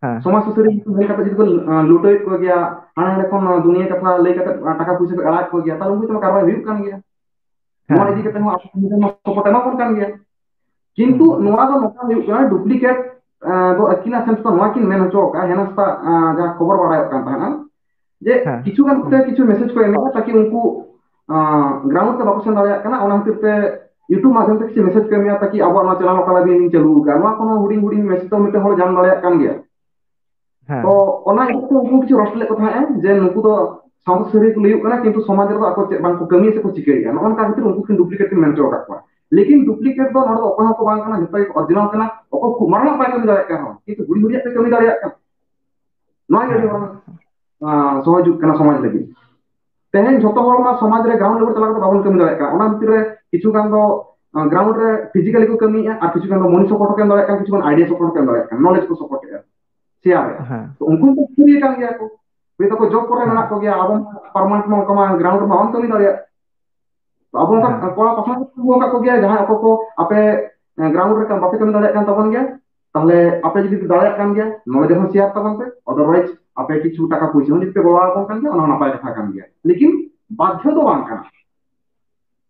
ᱦᱮᱸ᱾ ᱥᱚᱢᱟᱡᱽ ᱥᱩᱥᱟᱹᱨᱤᱭᱟᱹ ᱧᱩᱛᱩᱢ ᱢᱮᱱ ᱠᱟᱛᱮ ᱡᱩᱫᱤ ᱠᱚ, ᱟᱸ, ᱞᱩᱴᱟᱹᱣᱮᱫ ᱠᱚ ᱜᱮᱭᱟ, ᱦᱟᱸᱰᱮ ᱱᱟᱸᱰᱮ ᱠᱷᱚᱱ, ᱟᱸ, ᱫᱩᱱᱤᱭᱟᱹ ᱠᱟᱛᱷᱟ ᱞᱟᱹᱭ ᱠᱟᱛᱮ, ᱟᱸ, ᱴᱟᱠᱟ ᱯᱩᱭᱥᱟᱹ ᱠᱚ ᱮᱲᱟᱣᱮᱫ ᱠᱚ ᱜᱮᱭᱟ, ᱛᱟᱦᱞᱮ ᱩᱱᱠᱩ ᱪᱮᱛᱟᱱ ᱨᱮ ᱠᱟᱨᱣᱟᱭ ᱦᱩᱭᱩᱜ ᱠᱟᱱ ᱜᱮᱭᱟ᱾ ᱦᱮᱸ, ᱱᱚᱣᱟ ᱤᱫᱤ ᱦᱮᱸ᱾ ᱠᱟᱛᱮ ᱦᱚᱸ ᱟᱵᱚ ᱥᱚᱢᱟᱡᱽ ᱨᱮ ᱥᱚᱯᱳᱨᱴ ᱮᱢᱟ ᱵᱚᱱ ᱠᱟᱱ ᱜᱮᱭᱟ᱾ ᱠᱤᱱᱛᱩ ᱦᱩᱸ᱾ ᱱᱚᱣᱟ ᱫᱚ ᱱᱚᱝᱠᱟ ᱦᱩᱭᱩᱜ ᱠᱟᱱᱟ, duplicate, ᱟᱸ, ᱫᱚ ᱟᱹᱠᱤᱱᱟᱜ sense ᱫᱚ ᱱᱚᱣᱟ ᱠᱤᱱ ᱢᱮᱱ ᱦᱚᱪᱚ ᱟᱠᱟᱫᱼᱟ, ᱦᱮᱱᱟᱝ ᱥᱮᱛᱟᱜ, ᱟᱸ, ᱡᱟᱦᱟᱸ ᱠᱷᱚᱵᱚᱨ ᱵᱟᱲᱟᱭᱚᱜ ᱠᱟᱱ ᱛᱟᱦᱮᱸᱱᱟ, ᱡᱮ ᱦᱮᱸ, ᱠᱤᱪᱷᱩ ᱜᱟᱱ ᱦᱩᱸ᱾ ᱠᱚᱛᱮ ᱠᱤᱪᱷᱩ message ᱠᱚ ᱮᱢᱮᱫᱼᱟ, ᱛᱟᱠᱤ ᱩᱱᱠᱩ, ᱟᱸ, ground ᱛᱮ ᱵᱟᱠᱚ ᱥᱮᱱ ᱫᱟᱲᱮᱭᱟᱜ ᱠᱟᱱᱟ, ᱚᱱᱟ ᱠᱷᱟᱹᱛᱤᱨ ᱛᱮ YouTube ᱢᱟᱫᱽᱫᱷᱚᱢ ᱛᱮ ᱠᱤᱪᱷᱩ message ᱠᱚ ᱮᱢᱮᱫᱼᱟ, ᱛᱟᱠᱤ ᱟᱵᱚᱣᱟᱜ ᱱᱚᱣᱟ channel ᱚᱠᱟ ᱞᱟᱹᱜᱤᱫ ᱞᱤᱧ ᱪᱟᱹᱞᱩ ᱟᱠᱟᱫᱼᱟ, ᱱᱚᱣᱟ ᱠᱚᱦᱚᱸ ᱦᱩᱰᱤᱧ ᱦᱩᱰᱤᱧ message ᱫᱚ ᱢᱤᱫᱴᱮᱱ ᱦᱚᱲ ᱧᱟᱢ ᱫᱟᱲᱮᱭᱟᱜ ᱠᱟᱱ ᱜᱮᱭᱟ᱾ ᱦᱮᱸ᱾ ᱛᱚ ᱚᱱᱟ ᱤᱫᱤ ᱠᱟᱛᱮ ᱩᱱᱠᱩ ᱠᱤᱪᱷᱩ ᱨᱚᱥᱴ ᱞᱮᱫ ᱠᱚ ᱛᱟᱦᱮᱸᱫ ᱡᱮ ᱱᱩᱠᱩ ᱫᱚ ᱥᱟᱶᱛᱟ ᱥᱩᱥᱟᱹᱨᱤᱭᱟᱹ ᱠᱚ ᱞᱟᱹᱭᱩᱜ ᱠᱟᱱᱟ, ᱠᱤᱱᱛᱩ ᱥᱚᱢᱟᱡᱽ ᱨᱮᱫᱚ ᱟᱠᱚ ᱪᱮᱫ ᱵᱟᱝ ᱠᱚ ᱠᱟᱹᱢᱤᱭᱟ ᱥᱮ ᱠᱚ ᱪᱤᱠᱟᱹᱭᱮᱫᱼᱟ, ᱱᱚᱜᱼᱚ ᱱᱚᱝᱠᱟ ᱠᱷᱟᱹᱛᱤᱨ ᱩᱱᱠᱩ ᱠᱤᱱ ᱰᱩᱯᱞᱤᱠᱮᱴ ᱠᱤᱱ ᱢᱮᱱ ᱦᱚᱪᱚ ᱟᱠᱟᱫ ᱠᱚᱣᱟ᱾ ᱞᱮᱠᱤᱱ ᱰᱩᱯᱞᱤᱠᱮᱴ ᱫᱚ ᱱᱚᱰᱮ ᱫᱚ ᱚᱠᱚᱭ ᱦᱚᱸᱠᱚ ᱵᱟᱝ ᱠᱟᱱᱟ, ᱡᱚᱛᱚ ᱜᱮᱠᱚ ᱚᱨᱤᱡᱤᱱᱟᱞ ᱠᱟᱱᱟ᱾ ᱚᱠᱚᱭ ᱠᱷᱩᱵ ᱢᱟᱨᱟᱝ ᱵᱟᱭ ᱠᱟᱹᱢᱤ ᱫᱟᱲᱮᱭᱟᱜ ᱠᱟᱱ ᱨᱮᱦᱚᱸ, ᱠᱤᱱᱛᱩ ᱦᱩᱰᱤᱧ ᱦᱩᱰᱤᱧᱟᱜ ᱯᱮ ᱠᱟᱹᱢᱤ ᱫᱟᱲᱮᱭᱟᱜ ᱠᱟᱱᱟ᱾ ᱱᱚᱣᱟ ᱜᱮ ᱟᱹᱰᱤ ᱢᱟᱨᱟᱝ ᱥᱚᱦᱚᱡᱩᱜ ᱠᱟᱱᱟ ᱥᱚᱢᱟᱡᱽ ᱞᱟᱹᱜᱤᱫ᱾ ᱛᱮᱦᱮᱧ ᱡᱷᱚᱛᱚ ᱦᱚᱲ ᱢᱟ ᱥᱚᱢᱟᱡᱽ ᱨᱮ ᱜᱨᱟᱣᱩᱱᱰ ᱞᱮᱵᱮᱞ ᱪᱟᱞᱟᱣ ᱠᱟᱛᱮ ᱵᱟᱵᱚᱱ ᱠᱟᱹᱢᱤ ᱫᱟᱲᱮᱭᱟᱜ ᱠᱟᱱᱟ᱾ ᱚᱱᱟ ᱵᱷᱤᱛᱤᱨ ᱨᱮ ᱠᱤᱪᱷᱩ ᱜᱟᱱ ᱫᱚ ᱜᱨᱟᱣᱩᱱᱰ ᱨᱮ ᱯᱷᱤᱡᱤᱠᱟᱞᱤ ᱠᱚ ᱠᱟᱹᱢᱤᱭᱮᱫᱼᱟ, ᱟᱨ ᱠᱤᱪᱷᱩ ᱜᱟᱱ ᱫᱚ ᱢᱚᱱᱤ ᱥᱚᱯᱚᱨᱴ ᱦᱚᱸᱠᱚ ᱮᱢ ᱫᱟᱲᱮᱭᱟᱜ ᱠᱟᱱᱟ, ᱠᱤᱪᱷᱩ ᱜᱟᱱ ᱟᱭᱰᱤᱭᱟ ᱥᱚᱯᱚᱨᱴ ᱦᱚᱸᱠᱚ ᱮᱢ ᱫᱟᱲᱮᱭᱟᱜ ᱠᱟᱱᱟ, ᱱᱚᱞᱮᱡᱽ ᱠᱚ ᱥᱚᱯᱚᱨᱴ ᱮᱫᱼᱟ, ᱥᱮᱭᱟᱨ ᱮᱫᱼᱟ᱾ ᱦᱮᱸ᱾ ᱛᱚ ᱩᱱᱠᱩ ᱠᱚ ᱯᱷᱨᱤ ᱠᱟᱱ ᱜᱮᱭᱟ ᱠᱚ᱾ ᱦᱚᱭᱛᱳ ᱠᱚ ᱡᱚᱵ ᱠᱚᱨᱮ ᱦᱮᱸ᱾ ᱢᱮᱱᱟᱜ ᱠᱚᱜᱮᱭᱟ, ᱟᱵᱚ ᱢᱟ ᱯᱟᱨᱢᱟᱱᱮᱱᱴ ᱢᱟ ᱚᱱᱠᱟ ᱢᱟ ᱜᱨᱟᱣᱩᱱᱰ ᱨᱮᱢᱟ ᱵᱟᱵᱚᱱ ᱠᱟᱹᱢᱤ ᱫᱟᱲᱮᱭᱟᱜ᱾ ᱛᱚ ᱟᱵᱚ ᱚᱱᱠᱟ ᱦᱮᱸ᱾ ᱠᱚᱲᱟ ᱯᱟᱥᱱᱟᱣ ᱠᱚ ᱟᱹᱜᱩ ᱟᱠᱟᱫ ᱠᱚᱜᱮᱭᱟ, ᱡᱟᱦᱟᱸᱭ ᱚᱠᱚᱭ ᱠᱚ ᱟᱯᱮ ᱜᱨᱟᱣᱩᱱᱰ ᱨᱮ ᱵᱟᱯᱮ ᱠᱟᱹᱢᱤ ᱫᱟᱲᱮᱭᱟᱜ ᱠᱟᱱ ᱛᱟᱵᱚᱱ ᱜᱮᱭᱟ, ᱛᱟᱦᱞᱮ ᱟᱯᱮ ᱡᱩᱫᱤ ᱯᱮ ᱫᱟᱲᱮᱭᱟᱜ ᱠᱟᱱ ᱜᱮᱭᱟ, ᱱᱚᱞᱮᱡᱽ ᱦᱚᱸ ᱥᱮᱭᱟᱨ ᱛᱟᱵᱚᱱ ᱯᱮ᱾ ᱚᱫᱟᱨᱣᱟᱭᱤᱡᱽ ᱟᱯᱮ ᱠᱤᱪᱷᱩ ᱴᱟᱠᱟ ᱯᱚᱭᱥᱟ ᱦᱚᱸ ᱡᱩᱫᱤ ᱯᱮ ᱜᱚᱲᱚ ᱟᱵᱚᱱ ᱠᱟᱱ ᱜᱮᱭᱟ, ᱚᱱᱟ ᱦᱚᱸ ᱱᱟᱯᱟᱭ ᱠᱟᱛᱷᱟ ᱠᱟᱱ ᱜᱮᱭᱟ, ᱞᱮᱠᱤᱱ ᱵᱟᱫᱽᱫᱷᱚ ᱫᱚ ᱵᱟᱝ ᱠᱟᱱᱟ᱾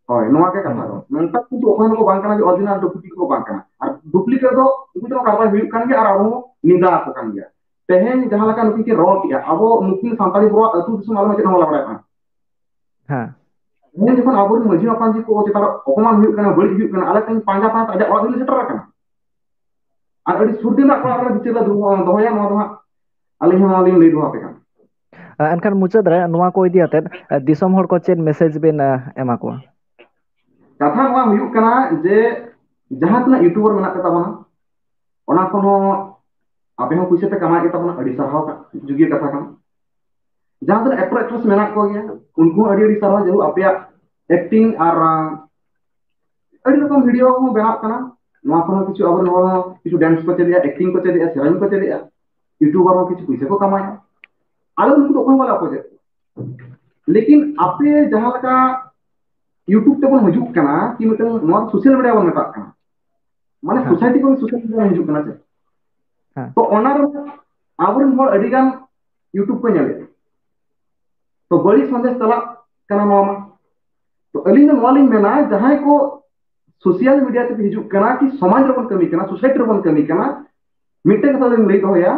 ᱦᱳᱭ, ᱱᱚᱣᱟ ᱜᱮ ᱠᱟᱛᱷᱟ ᱫᱚ᱾ ᱦᱩᱸ᱾ ᱱᱚᱝᱠᱟ ᱠᱤᱱᱛᱩ ᱚᱠᱚᱭ ᱦᱚᱸ ᱵᱟᱝ ᱠᱟᱱᱟ ᱡᱮ ᱚᱨᱤᱡᱤᱱᱟᱞ ᱰᱩᱯᱞᱤᱠᱮᱴ ᱠᱚ ᱵᱟᱝ ᱠᱟᱱᱟ᱾ ᱟᱨ ᱰᱩᱯᱞᱤᱠᱮᱴ ᱫᱚ ᱩᱱᱠᱩ ᱴᱷᱮᱱ ᱠᱟᱨᱵᱟᱨ ᱦᱩᱭᱩᱜ ᱠᱟᱱ ᱜᱮᱭᱟ ᱟᱨ ᱟᱵᱚ ᱦᱚᱸ ᱱᱤᱸᱫᱟ ᱟᱠᱚ ᱠᱟᱱ ᱜᱮᱭᱟ᱾ ᱛᱮᱦᱮᱧ ᱡᱟᱦᱟᱸ ᱞᱮᱠᱟ ᱱᱩᱠᱤᱱ ᱠᱤᱱ ᱨᱚᱲ ᱠᱮᱜᱼᱟ, ᱟᱵᱚ ᱱᱩᱠᱤᱱ ᱥᱟᱱᱛᱟᱲᱤ ᱵᱚᱭᱦᱟ ᱟᱹᱛᱩ ᱫᱤᱥᱚᱢ ᱟᱞᱚ ᱪᱮᱫ ᱦᱚᱸ ᱵᱟᱞᱮ ᱵᱟᱲᱟᱭᱟ᱾ ᱦᱮᱸ᱾ ᱛᱮᱦᱮᱧ ᱡᱚᱠᱷᱚᱱ ᱟᱵᱚᱨᱮᱱ ᱢᱟᱹᱡᱷᱤ ᱢᱟᱯᱟᱱᱡᱷᱤ ᱠᱚ ᱪᱮᱛᱟᱱ ᱨᱮ ᱚᱯᱚᱢᱟᱱ ᱦᱩᱭᱩᱜ ᱠᱟᱱᱟ, ᱵᱟᱹᱲᱤᱡ ᱦᱩᱭᱩᱜ ᱠᱟᱱᱟ, ᱟᱞᱮ ᱛᱮᱦᱮᱧ ᱯᱟᱸᱡᱟ ᱯᱟᱸᱡᱟ ᱟᱡᱟᱜ ᱚᱲᱟᱜ ᱫᱷᱟᱹᱵᱤᱡ ᱞᱮ ᱥᱮᱴᱮᱨ ᱟᱠᱟᱱᱟ᱾ ᱟᱨ ᱟᱹᱰᱤ ᱥᱩᱨ ᱫᱤᱱ ᱨᱮᱱᱟᱜ ᱚᱲᱟᱜ ᱨᱮ ᱵᱤᱪᱟᱹᱨ ᱞᱮ ᱫᱚᱦᱚ-, ᱫᱚᱦᱚᱭᱟ, ᱱᱚᱣᱟ ᱫᱚ ᱦᱟᱸᱜ ᱟᱹᱞᱤᱧ ᱦᱚᱸ ᱞᱤᱧ ᱞᱟᱹᱭ ᱫᱚᱦᱚ ᱟᱯᱮ ᱠᱟᱱᱟ᱾ ᱮᱱᱠᱷᱟᱱ ᱢᱩᱪᱟᱹᱫ ᱨᱮ ᱱᱚᱣᱟ ᱠᱚ ᱤᱫᱤ ᱟᱛᱮᱫ, ᱮ, ᱫᱤᱥᱚᱢ ᱦᱚᱲ ᱠᱚ ᱪᱮᱫ ᱢᱮᱥᱮᱡᱽ ᱵᱤᱱ, ᱮ, ᱮᱢᱟ ᱠᱚᱣᱟ? ᱠᱟᱛᱷᱟ ᱱᱚᱣᱟ ᱦᱩᱭᱩᱜ ᱠᱟᱱᱟ ᱡᱮ ᱡᱟᱦᱟᱸ ᱛᱤᱱᱟᱹᱜ ᱭᱩᱴᱩᱵᱟᱨ ᱢᱮᱱᱟᱜ ᱯᱮ ᱛᱟᱵᱚᱱᱟ, ᱚᱱᱟ ᱠᱷᱚᱱ ᱦᱚᱸ ᱟᱯᱮ ᱦᱚᱸ ᱯᱩᱭᱥᱟᱹ ᱯᱮ ᱠᱟᱢᱟᱣᱮᱫ ᱜᱮ ᱛᱟᱵᱚᱱᱟ, ᱟᱹᱰᱤ ᱥᱟᱨᱦᱟᱣ ᱠᱟ-, ᱡᱩᱜᱤᱭᱟᱹ ᱠᱟᱛᱷᱟ ᱠᱟᱱᱟ᱾ ᱡᱟᱦᱟᱸ ᱛᱤᱱᱟᱹᱜ ᱮᱠᱴᱚᱨ ᱮᱠᱴᱨᱮᱥ ᱢᱮᱱᱟᱜ ᱠᱚ ᱜᱮᱭᱟ, ᱩᱱᱠᱩ ᱦᱚᱸ ᱟᱹᱰᱤ ᱟᱹᱰᱤ ᱥᱟᱨᱦᱟᱣ, ᱡᱮᱦᱮᱛᱩ ᱟᱯᱮᱭᱟᱜ ᱮᱠᱴᱤᱝ ᱟᱨ, ᱟᱸ, ᱟᱹᱰᱤ ᱨᱚᱠᱚᱢ ᱵᱷᱤᱰᱤᱭᱳ ᱠᱚᱦᱚᱸ ᱵᱮᱱᱟᱜ ᱠᱟᱱᱟ᱾ ᱱᱚᱣᱟ ᱠᱷᱚᱱ ᱦᱚᱸ ᱠᱤᱪᱷᱩ ᱟᱵᱚᱨᱮᱱ ᱦᱚᱲ ᱦᱚᱸ ᱠᱤᱪᱷᱩ ᱰᱮᱱᱥ ᱠᱚ ᱪᱮᱫ ᱮᱜᱼᱟ, ᱮᱠᱴᱤᱝ ᱠᱚ ᱪᱮᱫ ᱮᱜᱼᱟ, ᱥᱮᱨᱮᱧ ᱠᱚ ᱪᱮᱫ ᱮᱜᱼᱟ, ᱭᱩᱴᱩᱵᱟᱨ ᱦᱚᱸ ᱠᱤᱪᱷᱩ ᱯᱩᱭᱥᱟᱹ ᱠᱚ ᱠᱟᱢᱟᱭᱟ᱾ ᱟᱞᱮ ᱩᱱᱠᱩ ᱫᱚ ᱚᱠᱚᱭ ᱦᱚᱸ ᱵᱟᱞᱮ ᱚᱯᱚᱡᱮᱫ ᱠᱚᱣᱟ᱾ ᱞᱮᱠᱤᱱ ᱟᱯᱮ ᱡᱟᱦᱟᱸ ᱞᱮᱠᱟ ᱭᱩᱴᱩᱵᱽ ᱛᱮᱵᱚᱱ ᱦᱤᱡᱩᱜ ᱠᱟᱱᱟ, ᱠᱤ ᱢᱤᱫᱴᱟᱝ ᱱᱚᱣᱟ ᱥᱳᱥᱟᱞ ᱢᱤᱰᱤᱭᱟ ᱵᱚᱱ ᱢᱮᱛᱟᱜ ᱠᱟᱱᱟ, ᱢᱟᱱᱮ ᱦᱮᱸ᱾ ᱥᱳᱥᱟᱭᱴᱤ ᱠᱷᱚᱱ ᱥᱳᱥᱟᱞ ᱢᱤᱰᱤᱭᱟ ᱦᱤᱡᱩᱜ ᱠᱟᱱᱟ ᱥᱮ? ᱦᱮᱸ᱾ ᱛᱚ ᱚᱱᱟ ᱨᱮ ᱟᱵᱚᱨᱮᱱ ᱦᱚᱲ ᱟᱹᱰᱤ ᱜᱟᱱ ᱭᱩᱴᱩᱵᱽ ᱠᱚ ᱧᱮᱞᱮᱫᱼᱟ᱾ ᱛᱚ ᱵᱟᱹᱲᱤᱡ ᱥᱟᱸᱫᱮᱥ ᱪᱟᱞᱟᱜ ᱠᱟᱱᱟ ᱱᱚᱣᱟ ᱢᱟ᱾ ᱛᱚ ᱟᱹᱞᱤᱧ ᱫᱚ ᱱᱚᱣᱟ ᱞᱤᱧ ᱢᱮᱱᱟ, ᱡᱟᱦᱟᱸᱭ ᱠᱚ ᱥᱳᱥᱟᱞ ᱢᱤᱰᱤᱭᱟ ᱛᱮᱯᱮ ᱦᱤᱡᱩᱜ ᱠᱟᱱᱟ, ᱠᱤ ᱥᱚᱢᱟᱡᱽ ᱨᱮᱵᱚᱱ ᱠᱟᱹᱢᱤ ᱠᱟᱱᱟ, ᱥᱳᱥᱟᱭᱴᱤ ᱨᱮᱵᱚᱱ ᱠᱟᱹᱢᱤ ᱠᱟᱱᱟ, ᱢᱤᱫᱴᱮᱱ ᱠᱟᱛᱷᱟ ᱞᱤᱧ ᱞᱟᱹᱭ ᱫᱚᱦᱚᱭᱟ,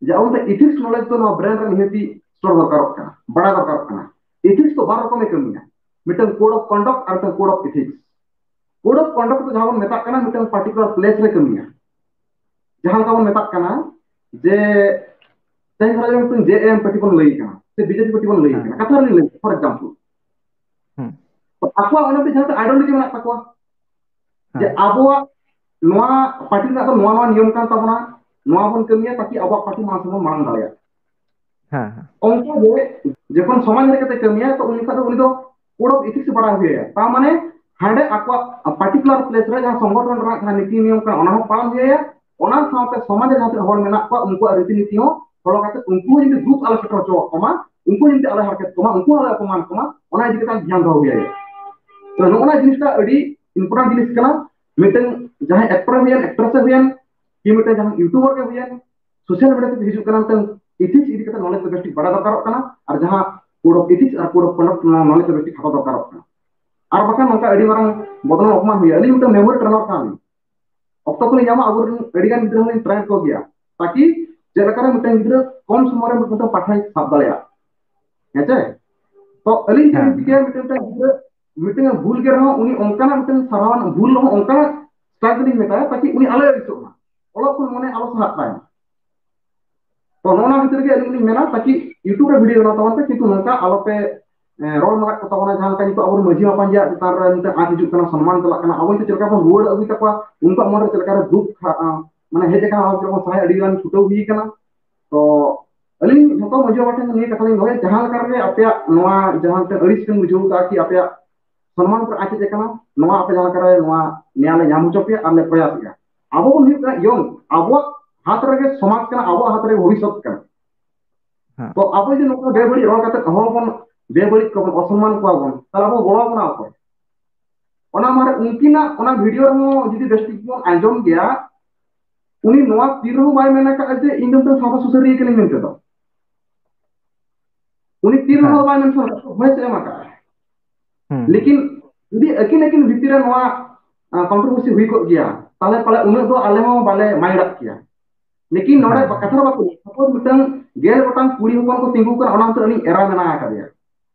ᱡᱮ ᱟᱵᱚ ᱫᱚ ethics knowledge ᱫᱚ ᱱᱚᱣᱟ ᱵᱨᱮᱱ ᱨᱮ ᱱᱤᱦᱟᱹᱛᱤ store ᱫᱚᱨᱠᱟᱨᱚᱜ ᱠᱟᱱᱟ, ᱵᱟᱲᱟᱭ ᱫᱚᱨᱠᱟᱨᱚᱜ ᱠᱟᱱᱟ᱾ Ethics ᱫᱚ ᱵᱟᱨ ᱨᱚᱠᱚᱢᱮ ᱠᱟᱹᱢᱤᱭᱟ, ᱢᱤᱫᱴᱟᱝ code of conduct ᱟᱨ ᱢᱤᱫᱴᱟᱝ code of ethics᱾ Code of conduct ᱫᱚ ᱡᱟᱦᱟᱸ ᱵᱚᱱ ᱢᱮᱛᱟᱜ ᱠᱟᱱᱟ, ᱢᱤᱫᱴᱟᱝ particular place ᱨᱮ ᱠᱟᱹᱢᱤᱭᱟ᱾ ᱡᱟᱦᱟᱸ ᱞᱮᱠᱟ ᱵᱚᱱ ᱢᱮᱛᱟᱜ ᱠᱟᱱᱟ ᱡᱮ ᱛᱮᱦᱮᱧ ᱫᱷᱚᱨᱟ ᱡᱮ ᱢᱤᱫᱴᱟᱝ ᱡᱮ ᱮᱢ ᱯᱟᱹᱴᱤ ᱵᱚᱱ ᱞᱟᱹᱭ ᱠᱟᱱᱟ, ᱥᱮ ᱵᱤᱡᱮᱯᱤ ᱯᱟᱨᱴᱤ ᱵᱚᱱ ᱞᱟᱹᱭ ᱠᱟᱱᱟ, ᱠᱟᱛᱷᱟ ᱨᱮᱞᱤᱧ ᱞᱟᱹᱭ, for example, ᱛᱚ ᱟᱠᱚᱣᱟᱜ ᱚᱱᱟ ᱫᱚ ᱡᱟᱦᱟᱸ ᱟᱭᱰᱮᱱᱴᱤᱴᱤ ᱢᱮᱱᱟᱜ ᱛᱟᱠᱚᱣᱟ, ᱡᱮ ᱟᱵᱚᱣᱟᱜ ᱱᱚᱣᱟ ᱯᱟᱨᱴᱤ ᱨᱮᱱᱟᱜ ᱫᱚ ᱱᱚᱣᱟ ᱱᱚᱣᱟ ᱱᱤᱭᱚᱢ ᱠᱟᱱ ᱛᱟᱵᱚᱱᱟ, ᱱᱚᱣᱟ ᱵᱚᱱ ᱠᱟᱹᱢᱤᱭᱟ ᱛᱟᱠᱤ ᱟᱵᱚᱣᱟᱜ ᱯᱟᱨᱴᱤ ᱢᱟᱲᱟᱝ ᱥᱮᱫ ᱵᱚᱱ ᱢᱟᱲᱟᱝ ᱫᱟᱲᱮᱭᱟᱜ᱾ ᱚᱱᱠᱟ ᱜᱮ ᱡᱚᱠᱷᱚᱱ ᱥᱚᱢᱟᱡᱽ ᱨᱮ ᱠᱟᱛᱮ ᱠᱟᱹᱢᱤᱭᱟ, ᱛᱚ ᱩᱱ ᱡᱚᱠᱷᱟᱱ ᱫᱚ ᱩᱱᱤ ᱫᱚ ᱠᱳᱰ ᱚᱯᱷ ᱮᱛᱷᱤᱠᱥ ᱵᱟᱲᱟᱭ ᱦᱩᱭᱟᱭᱟ᱾ ᱛᱟᱨ ᱢᱟᱱᱮ ᱦᱟᱸᱰᱮ ᱟᱠᱚᱣᱟᱜ ᱯᱟᱨᱴᱤᱠᱩᱞᱟᱨ ᱯᱞᱮᱥ ᱨᱮ ᱡᱟᱦᱟᱸ ᱥᱚᱝᱜᱚᱴᱷᱚᱱ ᱨᱮᱱᱟᱜ ᱡᱟᱦᱟᱸ ᱱᱤᱛᱤ ᱱᱤᱭᱚᱢ ᱠᱟᱱᱟ, ᱚᱱᱟ ᱦᱚᱸ ᱯᱟᱞᱚᱱ ᱦᱩᱭᱟᱭᱟ᱾ ᱚᱱᱟ ᱥᱟᱶᱛᱮ ᱥᱚᱢᱟᱡᱽ ᱨᱮ ᱡᱟᱦᱟᱸ ᱛᱤᱱᱟᱹᱜ ᱦᱚᱲ ᱢᱮᱱᱟᱜ ᱠᱚᱣᱟ, ᱩᱱᱠᱩᱣᱟᱜ ᱨᱤᱛᱤ ᱱᱤᱛᱤ ᱦᱚᱸ ᱯᱷᱚᱞᱳ ᱠᱟᱛᱮ ᱩᱱᱠᱩ ᱦᱚᱸ ᱡᱩᱫᱤ ᱫᱩᱠ ᱟᱞᱚ ᱥᱮᱴᱮᱨ ᱦᱚᱪᱚᱣᱟᱜ ᱠᱚᱢᱟ, ᱩᱱᱠᱩ ᱦᱚᱸ ᱡᱩᱫᱤ ᱟᱞᱚ ᱦᱟᱨᱠᱮᱛ ᱠᱚᱢᱟ, ᱩᱱᱠᱩ ᱦᱚᱸ ᱟᱞᱚ ᱚᱯᱚᱢᱟᱱ ᱠᱚᱢᱟ, ᱚᱱᱟ ᱤᱫᱤ ᱠᱟᱛᱮ ᱫᱷᱮᱭᱟᱱ ᱫᱚᱦᱚ ᱦᱩᱭᱟᱭᱟ᱾ ᱛᱚ ᱱᱚᱜᱼᱚ ᱱᱚᱣᱟ ᱡᱤᱱᱤᱥᱴᱟ ᱟᱹᱰᱤ ᱤᱢᱯᱚᱨᱴᱮᱱᱴ ᱡᱤᱱᱤᱥ ᱠᱟᱱᱟ᱾ ᱢᱤᱫᱴᱟᱝ ᱡᱟᱦᱟᱸᱭ ᱮᱠᱴᱚᱨ ᱦᱩᱭᱮᱱ, ᱮᱠᱴᱨᱮᱥ ᱦᱩᱭᱮᱱ, ᱠᱤ ᱢᱤᱫᱴᱟᱝ ᱡᱟᱦᱟᱸ ᱤᱭᱩᱴᱩᱵᱟᱨ ᱜᱮ ᱦᱩᱭᱮᱱ, ᱥᱳᱥᱟᱞ ᱢᱤᱰᱤᱭᱟ ᱛᱮ ᱦᱤᱡᱩᱜ ᱠᱟᱱᱟ, ᱢᱤᱫᱴᱟᱝ ᱮᱛᱷᱤᱠᱥ ᱤᱫᱤ ᱠᱟᱛᱮ ᱱᱚᱞᱮᱡᱽ ᱫᱚ ᱵᱮᱥ ᱴᱷᱤᱠ ᱵᱟᱲᱟᱭ ᱫᱚᱨᱠᱟᱨᱚᱜ ᱠᱟᱱᱟ᱾ ᱟᱨ ᱡᱟᱦᱟᱸ ᱠᱳᱰ ᱚᱯᱷ ᱮᱛᱷᱤᱠᱥ ᱟᱨ ᱠᱳᱰ ᱚᱯᱷ ᱠᱚᱱᱰᱟᱠᱴ, ᱚᱱᱟ ᱱᱚᱞᱮᱡᱽ ᱫᱚ ᱵᱮᱥ ᱴᱷᱤᱠ ᱦᱟᱛᱟᱣ ᱫᱚᱨᱠᱟᱨᱚᱜ ᱠᱟᱱᱟ᱾ ᱟᱨ ᱵᱟᱠᱷᱟᱱ ᱱᱚᱝᱠᱟ ᱟᱹᱰᱤ ᱢᱟᱨᱟᱝ ᱵᱚᱫᱱᱟᱢ ᱚᱯᱚᱢᱟᱱ ᱦᱩᱭᱩᱜᱼᱟ᱾ ᱟᱹᱞᱤᱧ ᱢᱤᱫᱴᱟᱝ ᱢᱮᱢᱳᱨᱤ ᱴᱨᱮᱱᱟᱨ ᱠᱟᱱᱟᱞᱤᱧ, ᱚᱠᱛᱚ ᱠᱚᱞᱤᱧ ᱧᱟᱢᱟ, ᱟᱵᱚᱨᱮᱱ ᱟᱹᱰᱤ ᱜᱟᱱ ᱜᱤᱫᱽᱨᱟᱹ ᱦᱚᱸᱞᱤᱧ ᱴᱨᱮᱱ ᱠᱚ ᱜᱮᱭᱟ, ᱛᱟᱠᱤ ᱪᱮᱫ ᱞᱮᱠᱟᱨᱮ ᱢᱤᱫᱴᱟᱝ ᱜᱤᱫᱽᱨᱟᱹ ᱠᱚᱢ ᱥᱚᱢᱚᱭ ᱨᱮ ᱢᱤᱫᱴᱟᱝ ᱯᱟᱴᱷᱟᱭ ᱥᱟᱵ ᱫᱟᱲᱮᱭᱟᱜᱼᱟ᱾ ᱦᱮᱸ ᱪᱮ? ᱛᱚ ᱟᱹᱞᱤᱧ ᱪᱮᱫ ᱞᱤᱧ ᱪᱤᱠᱟᱹᱭᱟ, ᱢᱤᱫᱴᱟᱝ ᱢᱤᱫᱴᱟᱝ ᱜᱤᱫᱽᱨᱟᱹ ᱢᱤᱫᱴᱟᱝ ᱮ ᱵᱷᱩᱞ ᱜᱮ ᱨᱮᱦᱚᱸ, ᱩᱱᱤ ᱚᱱᱠᱟᱱᱟᱜ ᱢᱤᱫᱴᱟᱝ ᱥᱟᱨᱦᱟᱣᱟᱱ ᱵᱷᱩᱞ ᱨᱮᱦᱚᱸ ᱚᱱᱠᱟᱱᱟᱜ ᱥᱴᱟᱭᱤᱞ ᱛᱮᱞᱤᱧ ᱢᱮᱛᱟᱭᱟ, ᱛᱟᱠᱤ ᱩᱱᱤ ᱟᱞᱚᱭ ᱟᱹᱲᱤᱥᱚᱜ ᱢᱟ᱾ ᱚᱞᱚᱜ ᱠᱷᱚᱱ ᱢᱚᱱᱮ ᱟᱞᱚ ᱥᱟᱦᱟᱜ ᱛᱟᱭ᱾ ᱛᱚ ᱱᱚᱜᱼᱚ ᱱᱚᱣᱟ ᱠᱷᱟᱹᱛᱤᱨ ᱜᱮ ᱟᱹᱞᱤᱧ ᱞᱤᱧ ᱢᱮᱱᱟ, ᱛᱟᱠᱤ YouTube ᱨᱮ ᱵᱷᱤᱰᱤᱭᱳ ᱵᱮᱱᱟᱣ ᱛᱟᱵᱚᱱ ᱯᱮ, ᱠᱤᱱᱛᱩ ᱱᱚᱝᱠᱟ ᱟᱞᱚᱯᱮ, ᱮ, ᱨᱚᱲ ᱢᱟᱨᱟᱜ ᱠᱚ ᱛᱟᱵᱚᱱᱟ, ᱡᱟᱦᱟᱸ ᱞᱮᱠᱟ ᱱᱤᱛᱚᱜ ᱟᱵᱚ ᱢᱟᱹᱡᱷᱤ ᱢᱟᱯᱟᱱᱡᱤᱭᱟᱜ ᱪᱮᱛᱟᱱ ᱨᱮ ᱢᱤᱫᱴᱟᱝ ᱟᱸᱪ ᱦᱤᱡᱩᱜ ᱠᱟᱱᱟ, ᱥᱚᱱᱢᱟᱱ ᱪᱟᱞᱟᱜ ᱠᱟᱱᱟ, ᱟᱵᱚ ᱱᱤᱛᱚᱜ ᱪᱮᱫ ᱞᱮᱠᱟ ᱵᱚᱱ ᱨᱩᱣᱟᱹᱲ ᱟᱹᱜᱩᱭ ᱛᱟᱠᱚᱣᱟ, ᱩᱱᱠᱩᱣᱟᱜ ᱢᱚᱱᱨᱮ ᱪᱮᱫ ᱞᱮᱠᱟ ᱨᱮ ᱫᱩᱠ ᱠᱷᱟ-, ᱟ, ᱢᱟᱱᱮ ᱦᱮᱡ ᱟᱠᱟᱱᱟ, ᱟᱵᱚ ᱪᱮᱫ ᱞᱮᱠᱟ ᱵᱚᱱ ᱥᱟᱦᱟᱭᱟ, ᱟᱹᱰᱤ ᱜᱟᱱ ᱪᱷᱩᱴᱟᱹᱣ ᱦᱩᱭ ᱟᱠᱟᱱᱟ᱾ ᱛᱚ ᱟᱹᱞᱤᱧ ᱡᱷᱚᱛᱚ ᱢᱟᱹᱡᱷᱤ ᱵᱟᱵᱟ ᱴᱷᱮᱱ ᱱᱤᱭᱟᱹ ᱠᱟᱛᱷᱟ ᱞᱤᱧ ᱫᱚᱦᱚᱭᱟ, ᱡᱟᱦᱟᱸ ᱞᱮᱠᱟ ᱨᱮᱜᱮ ᱟᱯᱮᱭᱟᱜ ᱱᱚᱣᱟ ᱡᱟᱦᱟᱸ ᱢᱤᱫᱴᱟᱝ ᱟᱹᱲᱤᱥ ᱵᱮᱱ ᱵᱩᱡᱷᱟᱹᱣ ᱠᱟᱜᱼᱟ ᱠᱤ ᱟᱯᱮᱭᱟᱜ ᱥᱚᱱᱢᱟᱱ ᱯᱮ ᱟᱸᱪᱮᱫ ᱟᱠᱟᱱᱟ, ᱱᱚᱣᱟ ᱟᱯᱮ ᱡᱟᱦᱟᱸ ᱞᱮᱠᱟ ᱨᱮ ᱱᱚᱣᱟ ᱱᱮᱭᱟᱞᱮ ᱧᱟᱢ ᱦᱚᱪᱚ ᱯᱮᱭᱟ ᱟᱨ ᱞᱮ ᱯᱨᱚᱭᱟᱥᱮᱜᱼᱟ᱾ ᱟᱵᱚ ᱵᱚᱱ ᱦᱩᱭᱩᱜ ᱠᱟᱱᱟ ᱤᱭᱚᱝ, ᱟᱵᱚᱣᱟᱜ ᱦᱟᱛ ᱨᱮᱜᱮ ᱥᱚᱢᱟᱡᱽ ᱠᱟᱱᱟ, ᱟᱵᱚᱣᱟᱜ ᱦᱟᱛ ᱨᱮᱜᱮ ᱵᱷᱚᱵᱤᱥᱥᱚᱛ ᱠᱟᱱᱟ᱾ ᱦᱮᱸ᱾ ᱛᱚ ᱟᱵᱚ ᱡᱩᱫᱤ ᱱᱚᱝᱠᱟ ᱵᱮᱵᱟᱹᱲᱤᱡ ᱨᱚᱲ ᱠᱟᱛᱮ ᱦᱚᱲ ᱵᱚᱱ ᱵᱮᱵᱟᱹᱲᱤᱡ ᱠᱚᱣᱟ ᱵᱚᱱ, ᱚᱥᱚᱱᱢᱟᱱ ᱠᱚᱣᱟ ᱵᱚᱱ, ᱛᱟᱦᱞᱮ ᱟᱵᱚ ᱜᱚᱲᱚ ᱵᱚᱱᱟ ᱚᱠᱚᱭ? ᱚᱱᱟ ᱢᱟᱨᱮ ᱩᱱᱠᱤᱱᱟᱜ ᱚᱱᱟ ᱵᱷᱤᱰᱤᱭᱳ ᱨᱮᱦᱚᱸ ᱡᱩᱫᱤ ᱵᱮᱥ ᱴᱷᱤᱠ ᱵᱚᱱ ᱟᱸᱡᱚᱢ ᱜᱮᱭᱟ, ᱩᱱᱤ ᱱᱚᱣᱟ ᱛᱤ ᱨᱮᱦᱚᱸ ᱵᱟᱭ ᱢᱮᱱ ᱟᱠᱟᱫᱼᱟ ᱡᱮ ᱤᱧ ᱫᱚ ᱢᱤᱫᱴᱟᱝ ᱥᱟᱶᱛᱟ ᱥᱩᱥᱟᱹᱨᱤᱭᱟᱹ ᱠᱟᱹᱱᱟᱹᱧ ᱢᱮᱱᱛᱮ ᱫᱚ᱾ ᱩᱱᱤ ᱛᱤ ᱨᱮᱦᱚᱸ ᱦᱮᱸ᱾ ᱵᱟᱭ ᱢᱮᱱ ᱟᱠᱟᱫᱼᱟ, ᱵᱷᱚᱭᱮᱥ ᱮ ᱮᱢ ᱟᱠᱟᱫᱼᱟ᱾ ᱦᱩᱸ᱾ ᱞᱮᱠᱤᱱ ᱡᱩᱫᱤ ᱟᱹᱠᱤᱱ ᱟᱹᱠᱤᱱ ᱵᱷᱤᱛᱤᱨ ᱨᱮ ᱱᱚᱣᱟ, ᱟ, ᱠᱚᱱᱴᱨᱳᱵᱷᱟᱨᱥᱤ ᱦᱩᱭ ᱠᱚᱜ ᱜᱮᱭᱟ, ᱛᱟᱦᱞᱮ ᱯᱟᱞᱮ ᱩᱱᱟᱹᱜ ᱫᱚ ᱟᱞᱮ ᱦᱚᱸ ᱵᱟᱞᱮ ᱢᱟᱭᱤᱱᱰ ᱟᱜ ᱠᱮᱭᱟ᱾ ᱞᱮᱠᱤᱱ ᱱᱚᱰᱮ ᱦᱮᱸ᱾ ᱠᱟᱛᱷᱟ ᱫᱚ ᱵᱟᱠᱚ ᱞᱟᱹᱭᱟ, ᱥᱟᱯᱳᱡ ᱢᱤᱫᱴᱟᱝ ᱜᱮᱞ ᱜᱚᱴᱟᱝ ᱠᱩᱲᱤ ᱦᱚᱯᱚᱱ ᱠᱚ ᱛᱤᱸᱜᱩ ᱠᱟᱱᱟ, ᱚᱱᱟ ᱠᱷᱟᱹᱛᱤᱨ ᱟᱹᱞᱤᱧ ᱮᱨᱟ ᱢᱮᱱᱟᱜ ᱟᱠᱟᱫᱮᱭᱟ᱾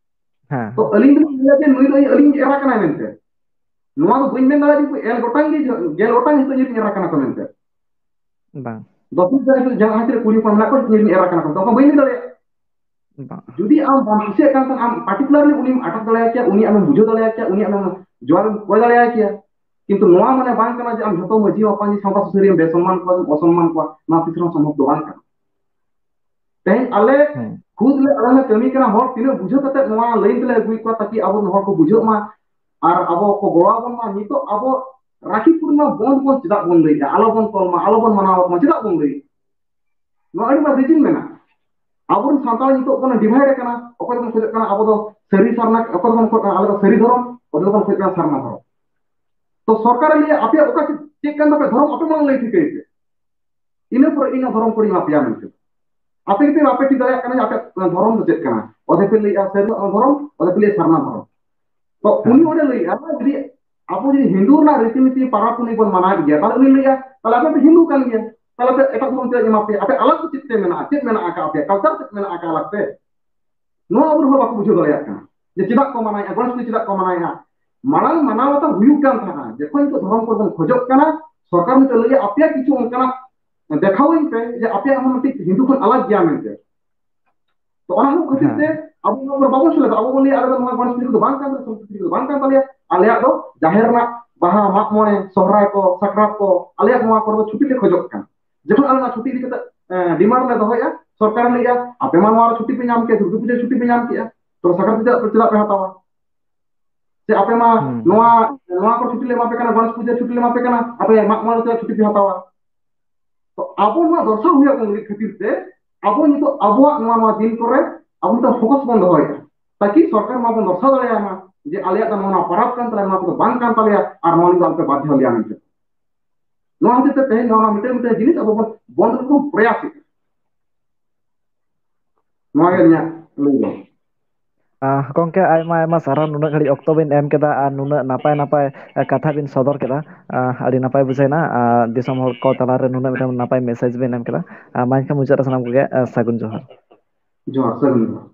ᱦᱮᱸ᱾ ᱛᱚ ᱟᱹᱞᱤᱧ ᱫᱚᱞᱤᱧ ᱞᱟᱹᱭᱟ ᱡᱮ ᱱᱩᱭ ᱫᱚ ᱟᱹᱞᱤᱧ ᱮᱨᱟ ᱠᱟᱱᱟᱭ ᱢᱮᱱᱛᱮ᱾ ᱱᱚᱣᱟ ᱫᱚ ᱵᱟᱹᱧ ᱢᱮᱱ ᱫᱟᱲᱮᱭᱟᱜᱼᱟ ᱡᱮ ᱩᱱᱠᱩ ᱜᱮᱞ ᱜᱚᱴᱟᱝ ᱜᱮ, ᱜᱮᱞ ᱜᱚᱴᱟᱝ ᱱᱤᱛᱚᱜ ᱤᱧ ᱨᱮᱱ ᱮᱨᱟ ᱠᱟᱱᱟ ᱠᱚ ᱢᱮᱱᱛᱮ᱾ ᱵᱟᱝ᱾ ᱫᱚᱥ ᱡᱟᱦᱟᱸ ᱡᱟᱦᱟᱸ ᱛᱤᱱᱟᱹᱜ ᱠᱩᱲᱤ ᱦᱚᱯᱚᱱ ᱢᱮᱱᱟᱜ ᱠᱚᱣᱟ, ᱤᱧ ᱨᱮᱱ ᱮᱨᱟ ᱠᱟᱱᱟ ᱠᱚ, ᱛᱚᱠᱷᱚᱱ ᱵᱟᱹᱧ ᱞᱟᱹᱭ ᱫᱟᱲᱮᱭᱟᱜᱼᱟ᱾ ᱵᱟᱝ᱾ ᱡᱩᱫᱤ ᱟᱢ ᱵᱟᱢ ᱠᱩᱥᱤᱭᱟᱜ ᱠᱟᱱ ᱠᱷᱟᱱ, ᱟᱢ particularly ᱩᱱᱤᱢ ᱟᱴᱚᱠ ᱫᱟᱲᱮᱭᱟᱭ ᱠᱮᱭᱟ, ᱩᱱᱤ ᱟᱢᱮᱢ ᱵᱩᱡᱷᱟᱹᱣ ᱫᱟᱲᱮᱭᱟᱭ ᱠᱮᱭᱟ, ᱩᱱᱤ ᱟᱢᱮᱢ ᱡᱚᱣᱟᱵᱮᱢ ᱠᱚᱭ ᱫᱟᱲᱮᱭᱟᱭ ᱠᱮᱭᱟ᱾ ᱠᱤᱱᱛᱩ ᱱᱚᱣᱟ ᱢᱟᱱᱮ ᱵᱟᱝ ᱠᱟᱱᱟ ᱡᱮ ᱟᱢ ᱡᱷᱚᱛᱚ ᱢᱟᱹᱡᱷᱤ ᱢᱟᱯᱟᱧᱡᱤ ᱥᱟᱶᱛᱟ ᱥᱩᱥᱟᱹᱨᱤᱭᱟᱹᱢ ᱵᱮᱥᱚᱱᱢᱟᱱ ᱠᱚᱣᱟ, ᱚᱥᱚᱱᱢᱟᱱ ᱠᱚᱣᱟ, ᱱᱚᱣᱟ ᱛᱤᱥ ᱨᱮᱦᱚᱸ ᱥᱚᱢᱵᱷᱚᱵ ᱫᱚ ᱵᱟᱝ ᱠᱟᱱᱟ᱾ ᱛᱮᱦᱮᱧ ᱟᱞᱮ ᱦᱮᱸ᱾ ᱠᱷᱩᱫ ᱞᱮ, ᱟᱞᱮ ᱞᱮ ᱠᱟᱹᱢᱤ ᱠᱟᱱᱟ, ᱦᱚᱲ ᱛᱤᱱᱟᱹᱜ ᱵᱩᱡᱷᱟᱹᱣ ᱠᱟᱛᱮ ᱱᱚᱣᱟ ᱞᱟᱹᱭᱤᱱ ᱛᱮᱞᱮ ᱟᱹᱜᱩᱭᱮᱫ ᱠᱚᱣᱟ, ᱛᱟᱠᱤ ᱟᱵᱚ ᱦᱚᱲ ᱠᱚ ᱵᱩᱡᱷᱟᱹᱜ ᱢᱟ, ᱟᱨ ᱟᱵᱚ ᱠᱚ ᱜᱚᱲᱚ ᱟᱵᱚᱱ ᱢᱟ᱾ ᱱᱤᱛᱚᱜ ᱟᱵᱚ ᱨᱟᱠᱷᱤ ᱯᱩᱨᱱᱤᱢᱟ ᱵᱚᱱᱫᱷ ᱵᱚᱱ ᱪᱮᱫᱟᱜ ᱵᱚᱱ ᱞᱟᱹᱭᱮᱫᱼᱟ, ᱟᱞᱚ ᱵᱚᱱ ᱛᱚᱞ ᱢᱟ, ᱟᱞᱚ ᱵᱚᱱ ᱢᱟᱱᱟᱣ ᱢᱟ, ᱪᱮᱫᱟᱜ ᱵᱚᱱ ᱞᱟᱹᱭᱮᱫᱼᱟ? ᱱᱚᱣᱟ ᱟᱹᱰᱤ ᱢᱟᱨᱟᱝ reason ᱢᱮᱱᱟᱜᱼᱟ᱾ ᱟᱵᱚᱨᱮᱱ ᱥᱟᱱᱛᱟᱲ ᱱᱤᱛᱚᱜ ᱵᱚᱱ divide ᱟᱠᱟᱱᱟ, ᱚᱠᱚᱭ ᱫᱚᱵᱚᱱ ᱠᱷᱚᱡᱚᱜ ᱠᱟᱱᱟ ᱟᱵᱚ ᱫᱚ ᱥᱟᱹᱨᱤ ᱥᱟᱨᱱᱟ, ᱚᱠᱚᱭ ᱫᱚᱵᱚᱱ ᱠᱷᱚᱡᱚᱜ ᱠᱟᱱᱟ ᱟᱞᱮ ᱫᱚ ᱥᱟᱹᱨᱤ ᱫᱷᱚᱨᱚᱢ, ᱚᱠᱚᱭ ᱫᱚᱵᱚᱱ ᱠᱷᱚᱡᱚᱜ ᱠᱟᱱᱟ ᱥᱟᱨᱱᱟ ᱫᱷᱚᱨᱚᱢ᱾ ᱛᱚ ᱥᱚᱨᱠᱟᱨᱮ ᱞᱟᱹᱭᱟ, ᱟᱯᱮᱭᱟᱜ ᱚᱠᱟ ᱪᱮᱫ, ᱪᱮᱫ ᱠᱟᱱ ᱛᱟᱯᱮ ᱫᱷᱚᱨᱚᱢ, ᱟᱯᱮ ᱢᱟᱲᱟᱝ ᱞᱟᱹᱭ ᱴᱷᱤᱠᱟᱹᱭ ᱯᱮ, ᱤᱱᱟᱹ ᱯᱚᱨᱮ ᱤᱧᱟᱹᱜ ᱫᱷᱚᱨᱚᱢ ᱠᱳᱰ ᱤᱧ ᱮᱢᱟ ᱯᱮᱭᱟ ᱢᱮᱱᱛᱮ᱾ ᱟᱯᱮ ᱜᱮᱯᱮ ᱵᱟᱯᱮ ᱴᱷᱤᱠ ᱫᱟᱲᱮᱭᱟᱜ ᱠᱟᱱᱟ ᱡᱮ ᱟᱯᱮᱭᱟᱜ ᱫᱷᱚᱨᱚᱢ ᱫᱚ ᱪᱮᱫ ᱠᱟᱱᱟ, ᱚᱫᱷᱮ ᱯᱮ ᱞᱟᱹᱭᱮᱜᱼᱟ ᱥᱟᱹᱨᱤ ᱫᱷᱚᱨᱚᱢ, ᱚᱫᱷᱮ ᱯᱮ ᱞᱟᱹᱭᱟ ᱥᱟᱨᱱᱟ ᱫᱷᱚᱨᱚᱢ᱾ ᱛᱚ ᱦᱮᱸ᱾ ᱩᱱᱤ ᱚᱸᱰᱮ ᱞᱟᱹᱭᱮᱜᱼᱟ, ᱡᱩᱫᱤ ᱟᱵᱚ ᱡᱩᱫᱤ ᱦᱤᱱᱫᱩ ᱨᱮᱱᱟᱜ ᱨᱤᱛᱤ ᱱᱤᱛᱤ ᱯᱟᱨᱟᱵᱽ ᱯᱩᱱᱟᱹᱭ ᱵᱚᱱ ᱢᱟᱱᱟᱣᱮᱫ ᱜᱮᱭᱟ, ᱛᱟᱦᱞᱮ ᱩᱱᱤ ᱞᱟᱹᱭᱟ, ᱛᱟᱦᱞᱮ ᱟᱯᱮ ᱯᱮ ᱦᱤᱱᱫᱩ ᱠᱟᱱ ᱜᱮᱭᱟ, ᱛᱟᱦᱞᱮ ᱟᱯᱮ ᱮᱴᱟᱜ ᱫᱷᱚᱨᱚᱢ ᱪᱮᱫᱟᱜ ᱤᱧ ᱮᱢᱟ ᱯᱮᱭᱟ? ᱟᱯᱮ ᱟᱞᱟᱜᱽ ᱫᱚ ᱪᱮᱫ ᱯᱮ ᱢᱮᱱᱟᱜᱼᱟ? ᱪᱮᱫ ᱢᱮᱱᱟᱜ ᱟᱠᱟᱫ ᱟᱯᱮᱭᱟ? Culture ᱪᱮᱫ ᱢᱮᱱᱟᱜ ᱟᱠᱟᱫ ᱟᱞᱟᱜᱽ ᱛᱮ? ᱱᱚᱣᱟ ᱟᱵᱚ ᱦᱚᱲ ᱵᱟᱠᱚ ᱵᱩᱡᱷᱟᱹᱣ ᱫᱟᱲᱮᱭᱟᱜ ᱠᱟᱱᱟ ᱡᱮ ᱪᱮᱫᱟᱜ ᱠᱚ ᱢᱟᱱᱟᱣᱮᱫᱼᱟ, ᱜᱚᱬᱮᱥ ᱯᱩᱡᱟᱹ ᱪᱮᱫᱟᱜ ᱠᱚ ᱢᱟᱱᱟᱣᱮᱫᱼᱟ᱾ ᱢᱟᱲᱟᱝ ᱢᱟᱱᱟᱣ ᱵᱟᱛᱟᱣ ᱦᱩᱭᱩᱜ ᱠᱟᱱ ᱛᱟᱦᱮᱸᱱᱟ, ᱡᱚᱠᱷᱚᱱ ᱱᱤᱛᱚᱜ ᱫᱷᱚᱨᱚᱢ ᱠᱳᱰ ᱵᱚᱱ ᱠᱷᱚᱡᱚᱜ ᱠᱟᱱᱟ, ᱥᱚᱨᱠᱟᱨ ᱱᱤᱛᱚᱜ ᱞᱟᱹᱭᱟ ᱟᱯᱮᱭᱟᱜ ᱠᱤᱪᱷᱩ ᱚᱱᱠᱟᱱᱟᱜ ᱫᱮᱠᱷᱟᱣᱟᱹᱧ ᱯᱮ ᱡᱮ ᱟᱯᱮᱭᱟᱜ ᱦᱚᱸ ᱢᱤᱫᱴᱤᱡ ᱦᱤᱱᱫᱩ ᱠᱷᱚᱱ ᱟᱞᱟᱜᱽ ᱜᱮᱭᱟ ᱢᱮᱱᱛᱮ᱾ ᱛᱚ ᱚᱱᱟ ᱦᱚᱸ ᱠᱷᱟᱹᱛᱤᱨ ᱦᱮᱸ᱾ ᱛᱮ ᱟᱵᱚ ᱱᱚᱣᱟ ᱠᱚᱨᱮ ᱵᱟᱵᱚᱱ ᱥᱮᱞᱮᱫᱚᱜᱼᱟ᱾ ᱟᱵᱚ ᱵᱚᱱ ᱞᱟᱹᱭᱟ, ᱟᱞᱮ ᱫᱚ ᱱᱚᱣᱟ ᱜᱚᱬᱮᱥ ᱯᱩᱡᱟᱹ ᱠᱚᱫᱚ ᱵᱟᱝ ᱠᱟᱱ ᱛᱟᱞᱮᱭᱟ, ᱥᱚᱨᱚᱥᱚᱛᱤ ᱯᱩᱡᱟᱹ ᱠᱚᱫᱚ ᱵᱟᱝ ᱠᱟᱱ ᱛᱟᱞᱮᱭᱟ, ᱟᱞᱮᱭᱟᱜ ᱫᱚ ᱡᱟᱦᱮᱨ ᱨᱮᱱᱟᱜ ᱵᱟᱦᱟ, ᱢᱟᱜ ᱢᱚᱬᱮ, ᱥᱚᱦᱨᱟᱭ ᱠᱚ, ᱥᱟᱠᱨᱟᱛ ᱠᱚ, ᱟᱞᱮᱭᱟᱜ ᱱᱚᱣᱟ ᱠᱚᱨᱮ ᱫᱚ ᱪᱷᱩᱴᱤ ᱞᱮ ᱠᱷᱚᱡᱚᱜ ᱠᱟᱱᱟ᱾ ᱡᱚᱠᱷᱚᱱ ᱟᱞᱮ ᱱᱚᱣᱟ ᱪᱷᱩᱴᱤ ᱤᱫᱤ ᱠᱟᱛᱮ, ᱮ, demand ᱞᱮ ᱫᱚᱦᱚᱭᱟ, ᱥᱚᱨᱠᱟᱨᱮ ᱞᱟᱹᱭᱟ, ᱟᱯᱮ ᱢᱟ ᱱᱚᱣᱟ ᱨᱮ ᱪᱷᱩᱴᱤ ᱯᱮ ᱧᱟᱢ ᱠᱮᱜᱼᱟ, ᱫᱩᱨᱜᱟᱹ ᱯᱩᱡᱟᱹ ᱪᱷᱩᱴᱤ ᱯᱮ ᱧᱟᱢ ᱠᱮᱜᱼᱟ, ᱛᱚ ᱥᱟᱠᱨᱟᱛ ᱯᱩᱡᱟᱹ ᱪᱮᱫᱟᱜ ᱯᱮ ᱦᱟᱛᱟᱣᱟ? ᱥᱮ ᱟᱯᱮ ᱢᱟ ᱦᱩᱸ᱾ ᱱᱚᱣᱟ, ᱱᱚᱣᱟ ᱠᱚ ᱪᱷᱩᱴᱤ ᱞᱮ ᱮᱢᱟ ᱯᱮ ᱠᱟᱱᱟ, ᱜᱚᱬᱮᱥ ᱯᱩᱡᱟᱹ ᱪᱷᱩᱴᱤ ᱞᱮ ᱮᱢᱟ ᱯᱮ ᱠᱟᱱᱟ, ᱟᱯᱮ ᱢᱟᱜ ᱢᱚᱬᱮ ᱪᱮᱫᱟᱜ ᱪᱷᱩᱴᱤ ᱯᱮ ᱦᱟᱛᱟᱣᱟ? ᱛᱚ ᱟᱵᱚ ᱱᱚᱣᱟ ᱫᱚᱨᱥᱟᱣ ᱦᱩᱭᱩᱜ ᱞᱟᱹᱜᱤᱫ ᱠᱷᱟᱹᱛᱤᱨ ᱛᱮ ᱟᱵᱚ ᱱᱤᱛᱚᱜ ᱟᱵᱚᱣᱟᱜ ᱱᱚᱣᱟ, ᱱᱚᱣᱟ ᱫᱤᱱ ᱠᱚᱨᱮ ᱟᱵᱚ ᱢᱤᱫᱴᱟᱝ focus ᱵᱚᱱ ᱫᱚᱦᱚᱭᱮᱫᱼᱟ, ᱛᱟᱠᱤ ᱥᱚᱨᱠᱟᱨ ᱱᱚᱣᱟ ᱵᱚᱱ ᱫᱚᱨᱥᱟᱣ ᱫᱟᱲᱮᱭᱟᱭ ᱢᱟ ᱡᱮ ᱟᱞᱮᱭᱟᱜ ᱫᱚ ᱱᱚᱣᱟ, ᱱᱚᱣᱟ ᱯᱟᱨᱟᱵᱽ ᱠᱟᱱ ᱛᱟᱞᱮᱭᱟ, ᱱᱚᱣᱟ ᱠᱚᱫᱚ ᱵᱟᱝ ᱠᱟᱱ ᱛᱟᱞᱮᱭᱟ, ᱟᱨ ᱱᱚᱣᱟ ᱞᱟᱹᱜᱤᱫ ᱫᱚ ᱟᱞᱚᱯᱮ ᱵᱟᱫᱷᱭᱚ ᱞᱮᱭᱟ ᱢᱮᱱᱛᱮ᱾ ᱱᱚᱣᱟ ᱦᱚᱛᱮᱡ ᱛᱮ ᱛᱮᱦᱮᱧ ᱱᱚᱣᱟ ᱢᱤᱫᱴᱮᱱ, ᱢᱤᱫᱴᱮᱱ ᱡᱤᱱᱤᱥ ᱟᱵᱚ ᱵᱚᱱ ᱵᱚᱱᱫ ᱞᱟᱹᱜᱤᱫ ᱵᱚᱱ ᱯᱨᱚᱭᱟᱥᱮᱫᱼᱟ᱾ ᱱᱚᱣᱟ ᱜᱮ ᱟᱹᱞᱤᱧᱟᱜ ᱞᱟᱹᱭ ᱫᱚ᱾ ᱟᱦ, ᱜᱚᱢᱠᱮ, ᱟᱭᱢᱟ ᱟᱭᱢᱟ ᱥᱟᱨᱦᱟᱣ, ᱱᱩᱱᱟᱹᱜ ᱜᱷᱟᱹᱲᱤᱡ ᱚᱠᱛᱚ ᱵᱤᱱ ᱮᱢ ᱠᱮᱫᱟ ᱟᱨ ᱱᱩᱱᱟᱹᱜ ᱱᱟᱯᱟᱭ ᱱᱟᱯᱟᱭ, ᱮ, ᱠᱟᱛᱷᱟ ᱵᱤᱱ ᱥᱚᱫᱚᱨ ᱠᱮᱫᱟ᱾ ᱟᱦ, ᱟᱹᱰᱤ ᱱᱟᱯᱟᱭ ᱵᱩᱡᱷᱟᱹᱣᱱᱟ᱾ ᱟᱨ ᱫᱤᱥᱚᱢ ᱦᱚᱲ ᱠᱚ ᱛᱟᱞᱟᱨᱮ ᱱᱩᱱᱟᱹᱜ ᱢᱤᱫᱴᱟᱝ ᱱᱟᱯᱟᱭ message ᱵᱤᱱ ᱮᱢ ᱠᱮᱫᱟ᱾ ᱟᱨ ᱢᱟ ᱮᱱᱠᱷᱟᱱ ᱢᱩᱪᱟᱹᱫ ᱨᱮ ᱥᱟᱱᱟᱢ ᱠᱚᱜᱮ, ᱮ, ᱥᱟᱹᱜᱩᱱ ᱡᱚᱦᱟᱨ᱾ ᱡᱚᱦᱟᱨ, ᱥᱟᱹᱜᱩᱱ ᱡᱚᱦᱟᱨ᱾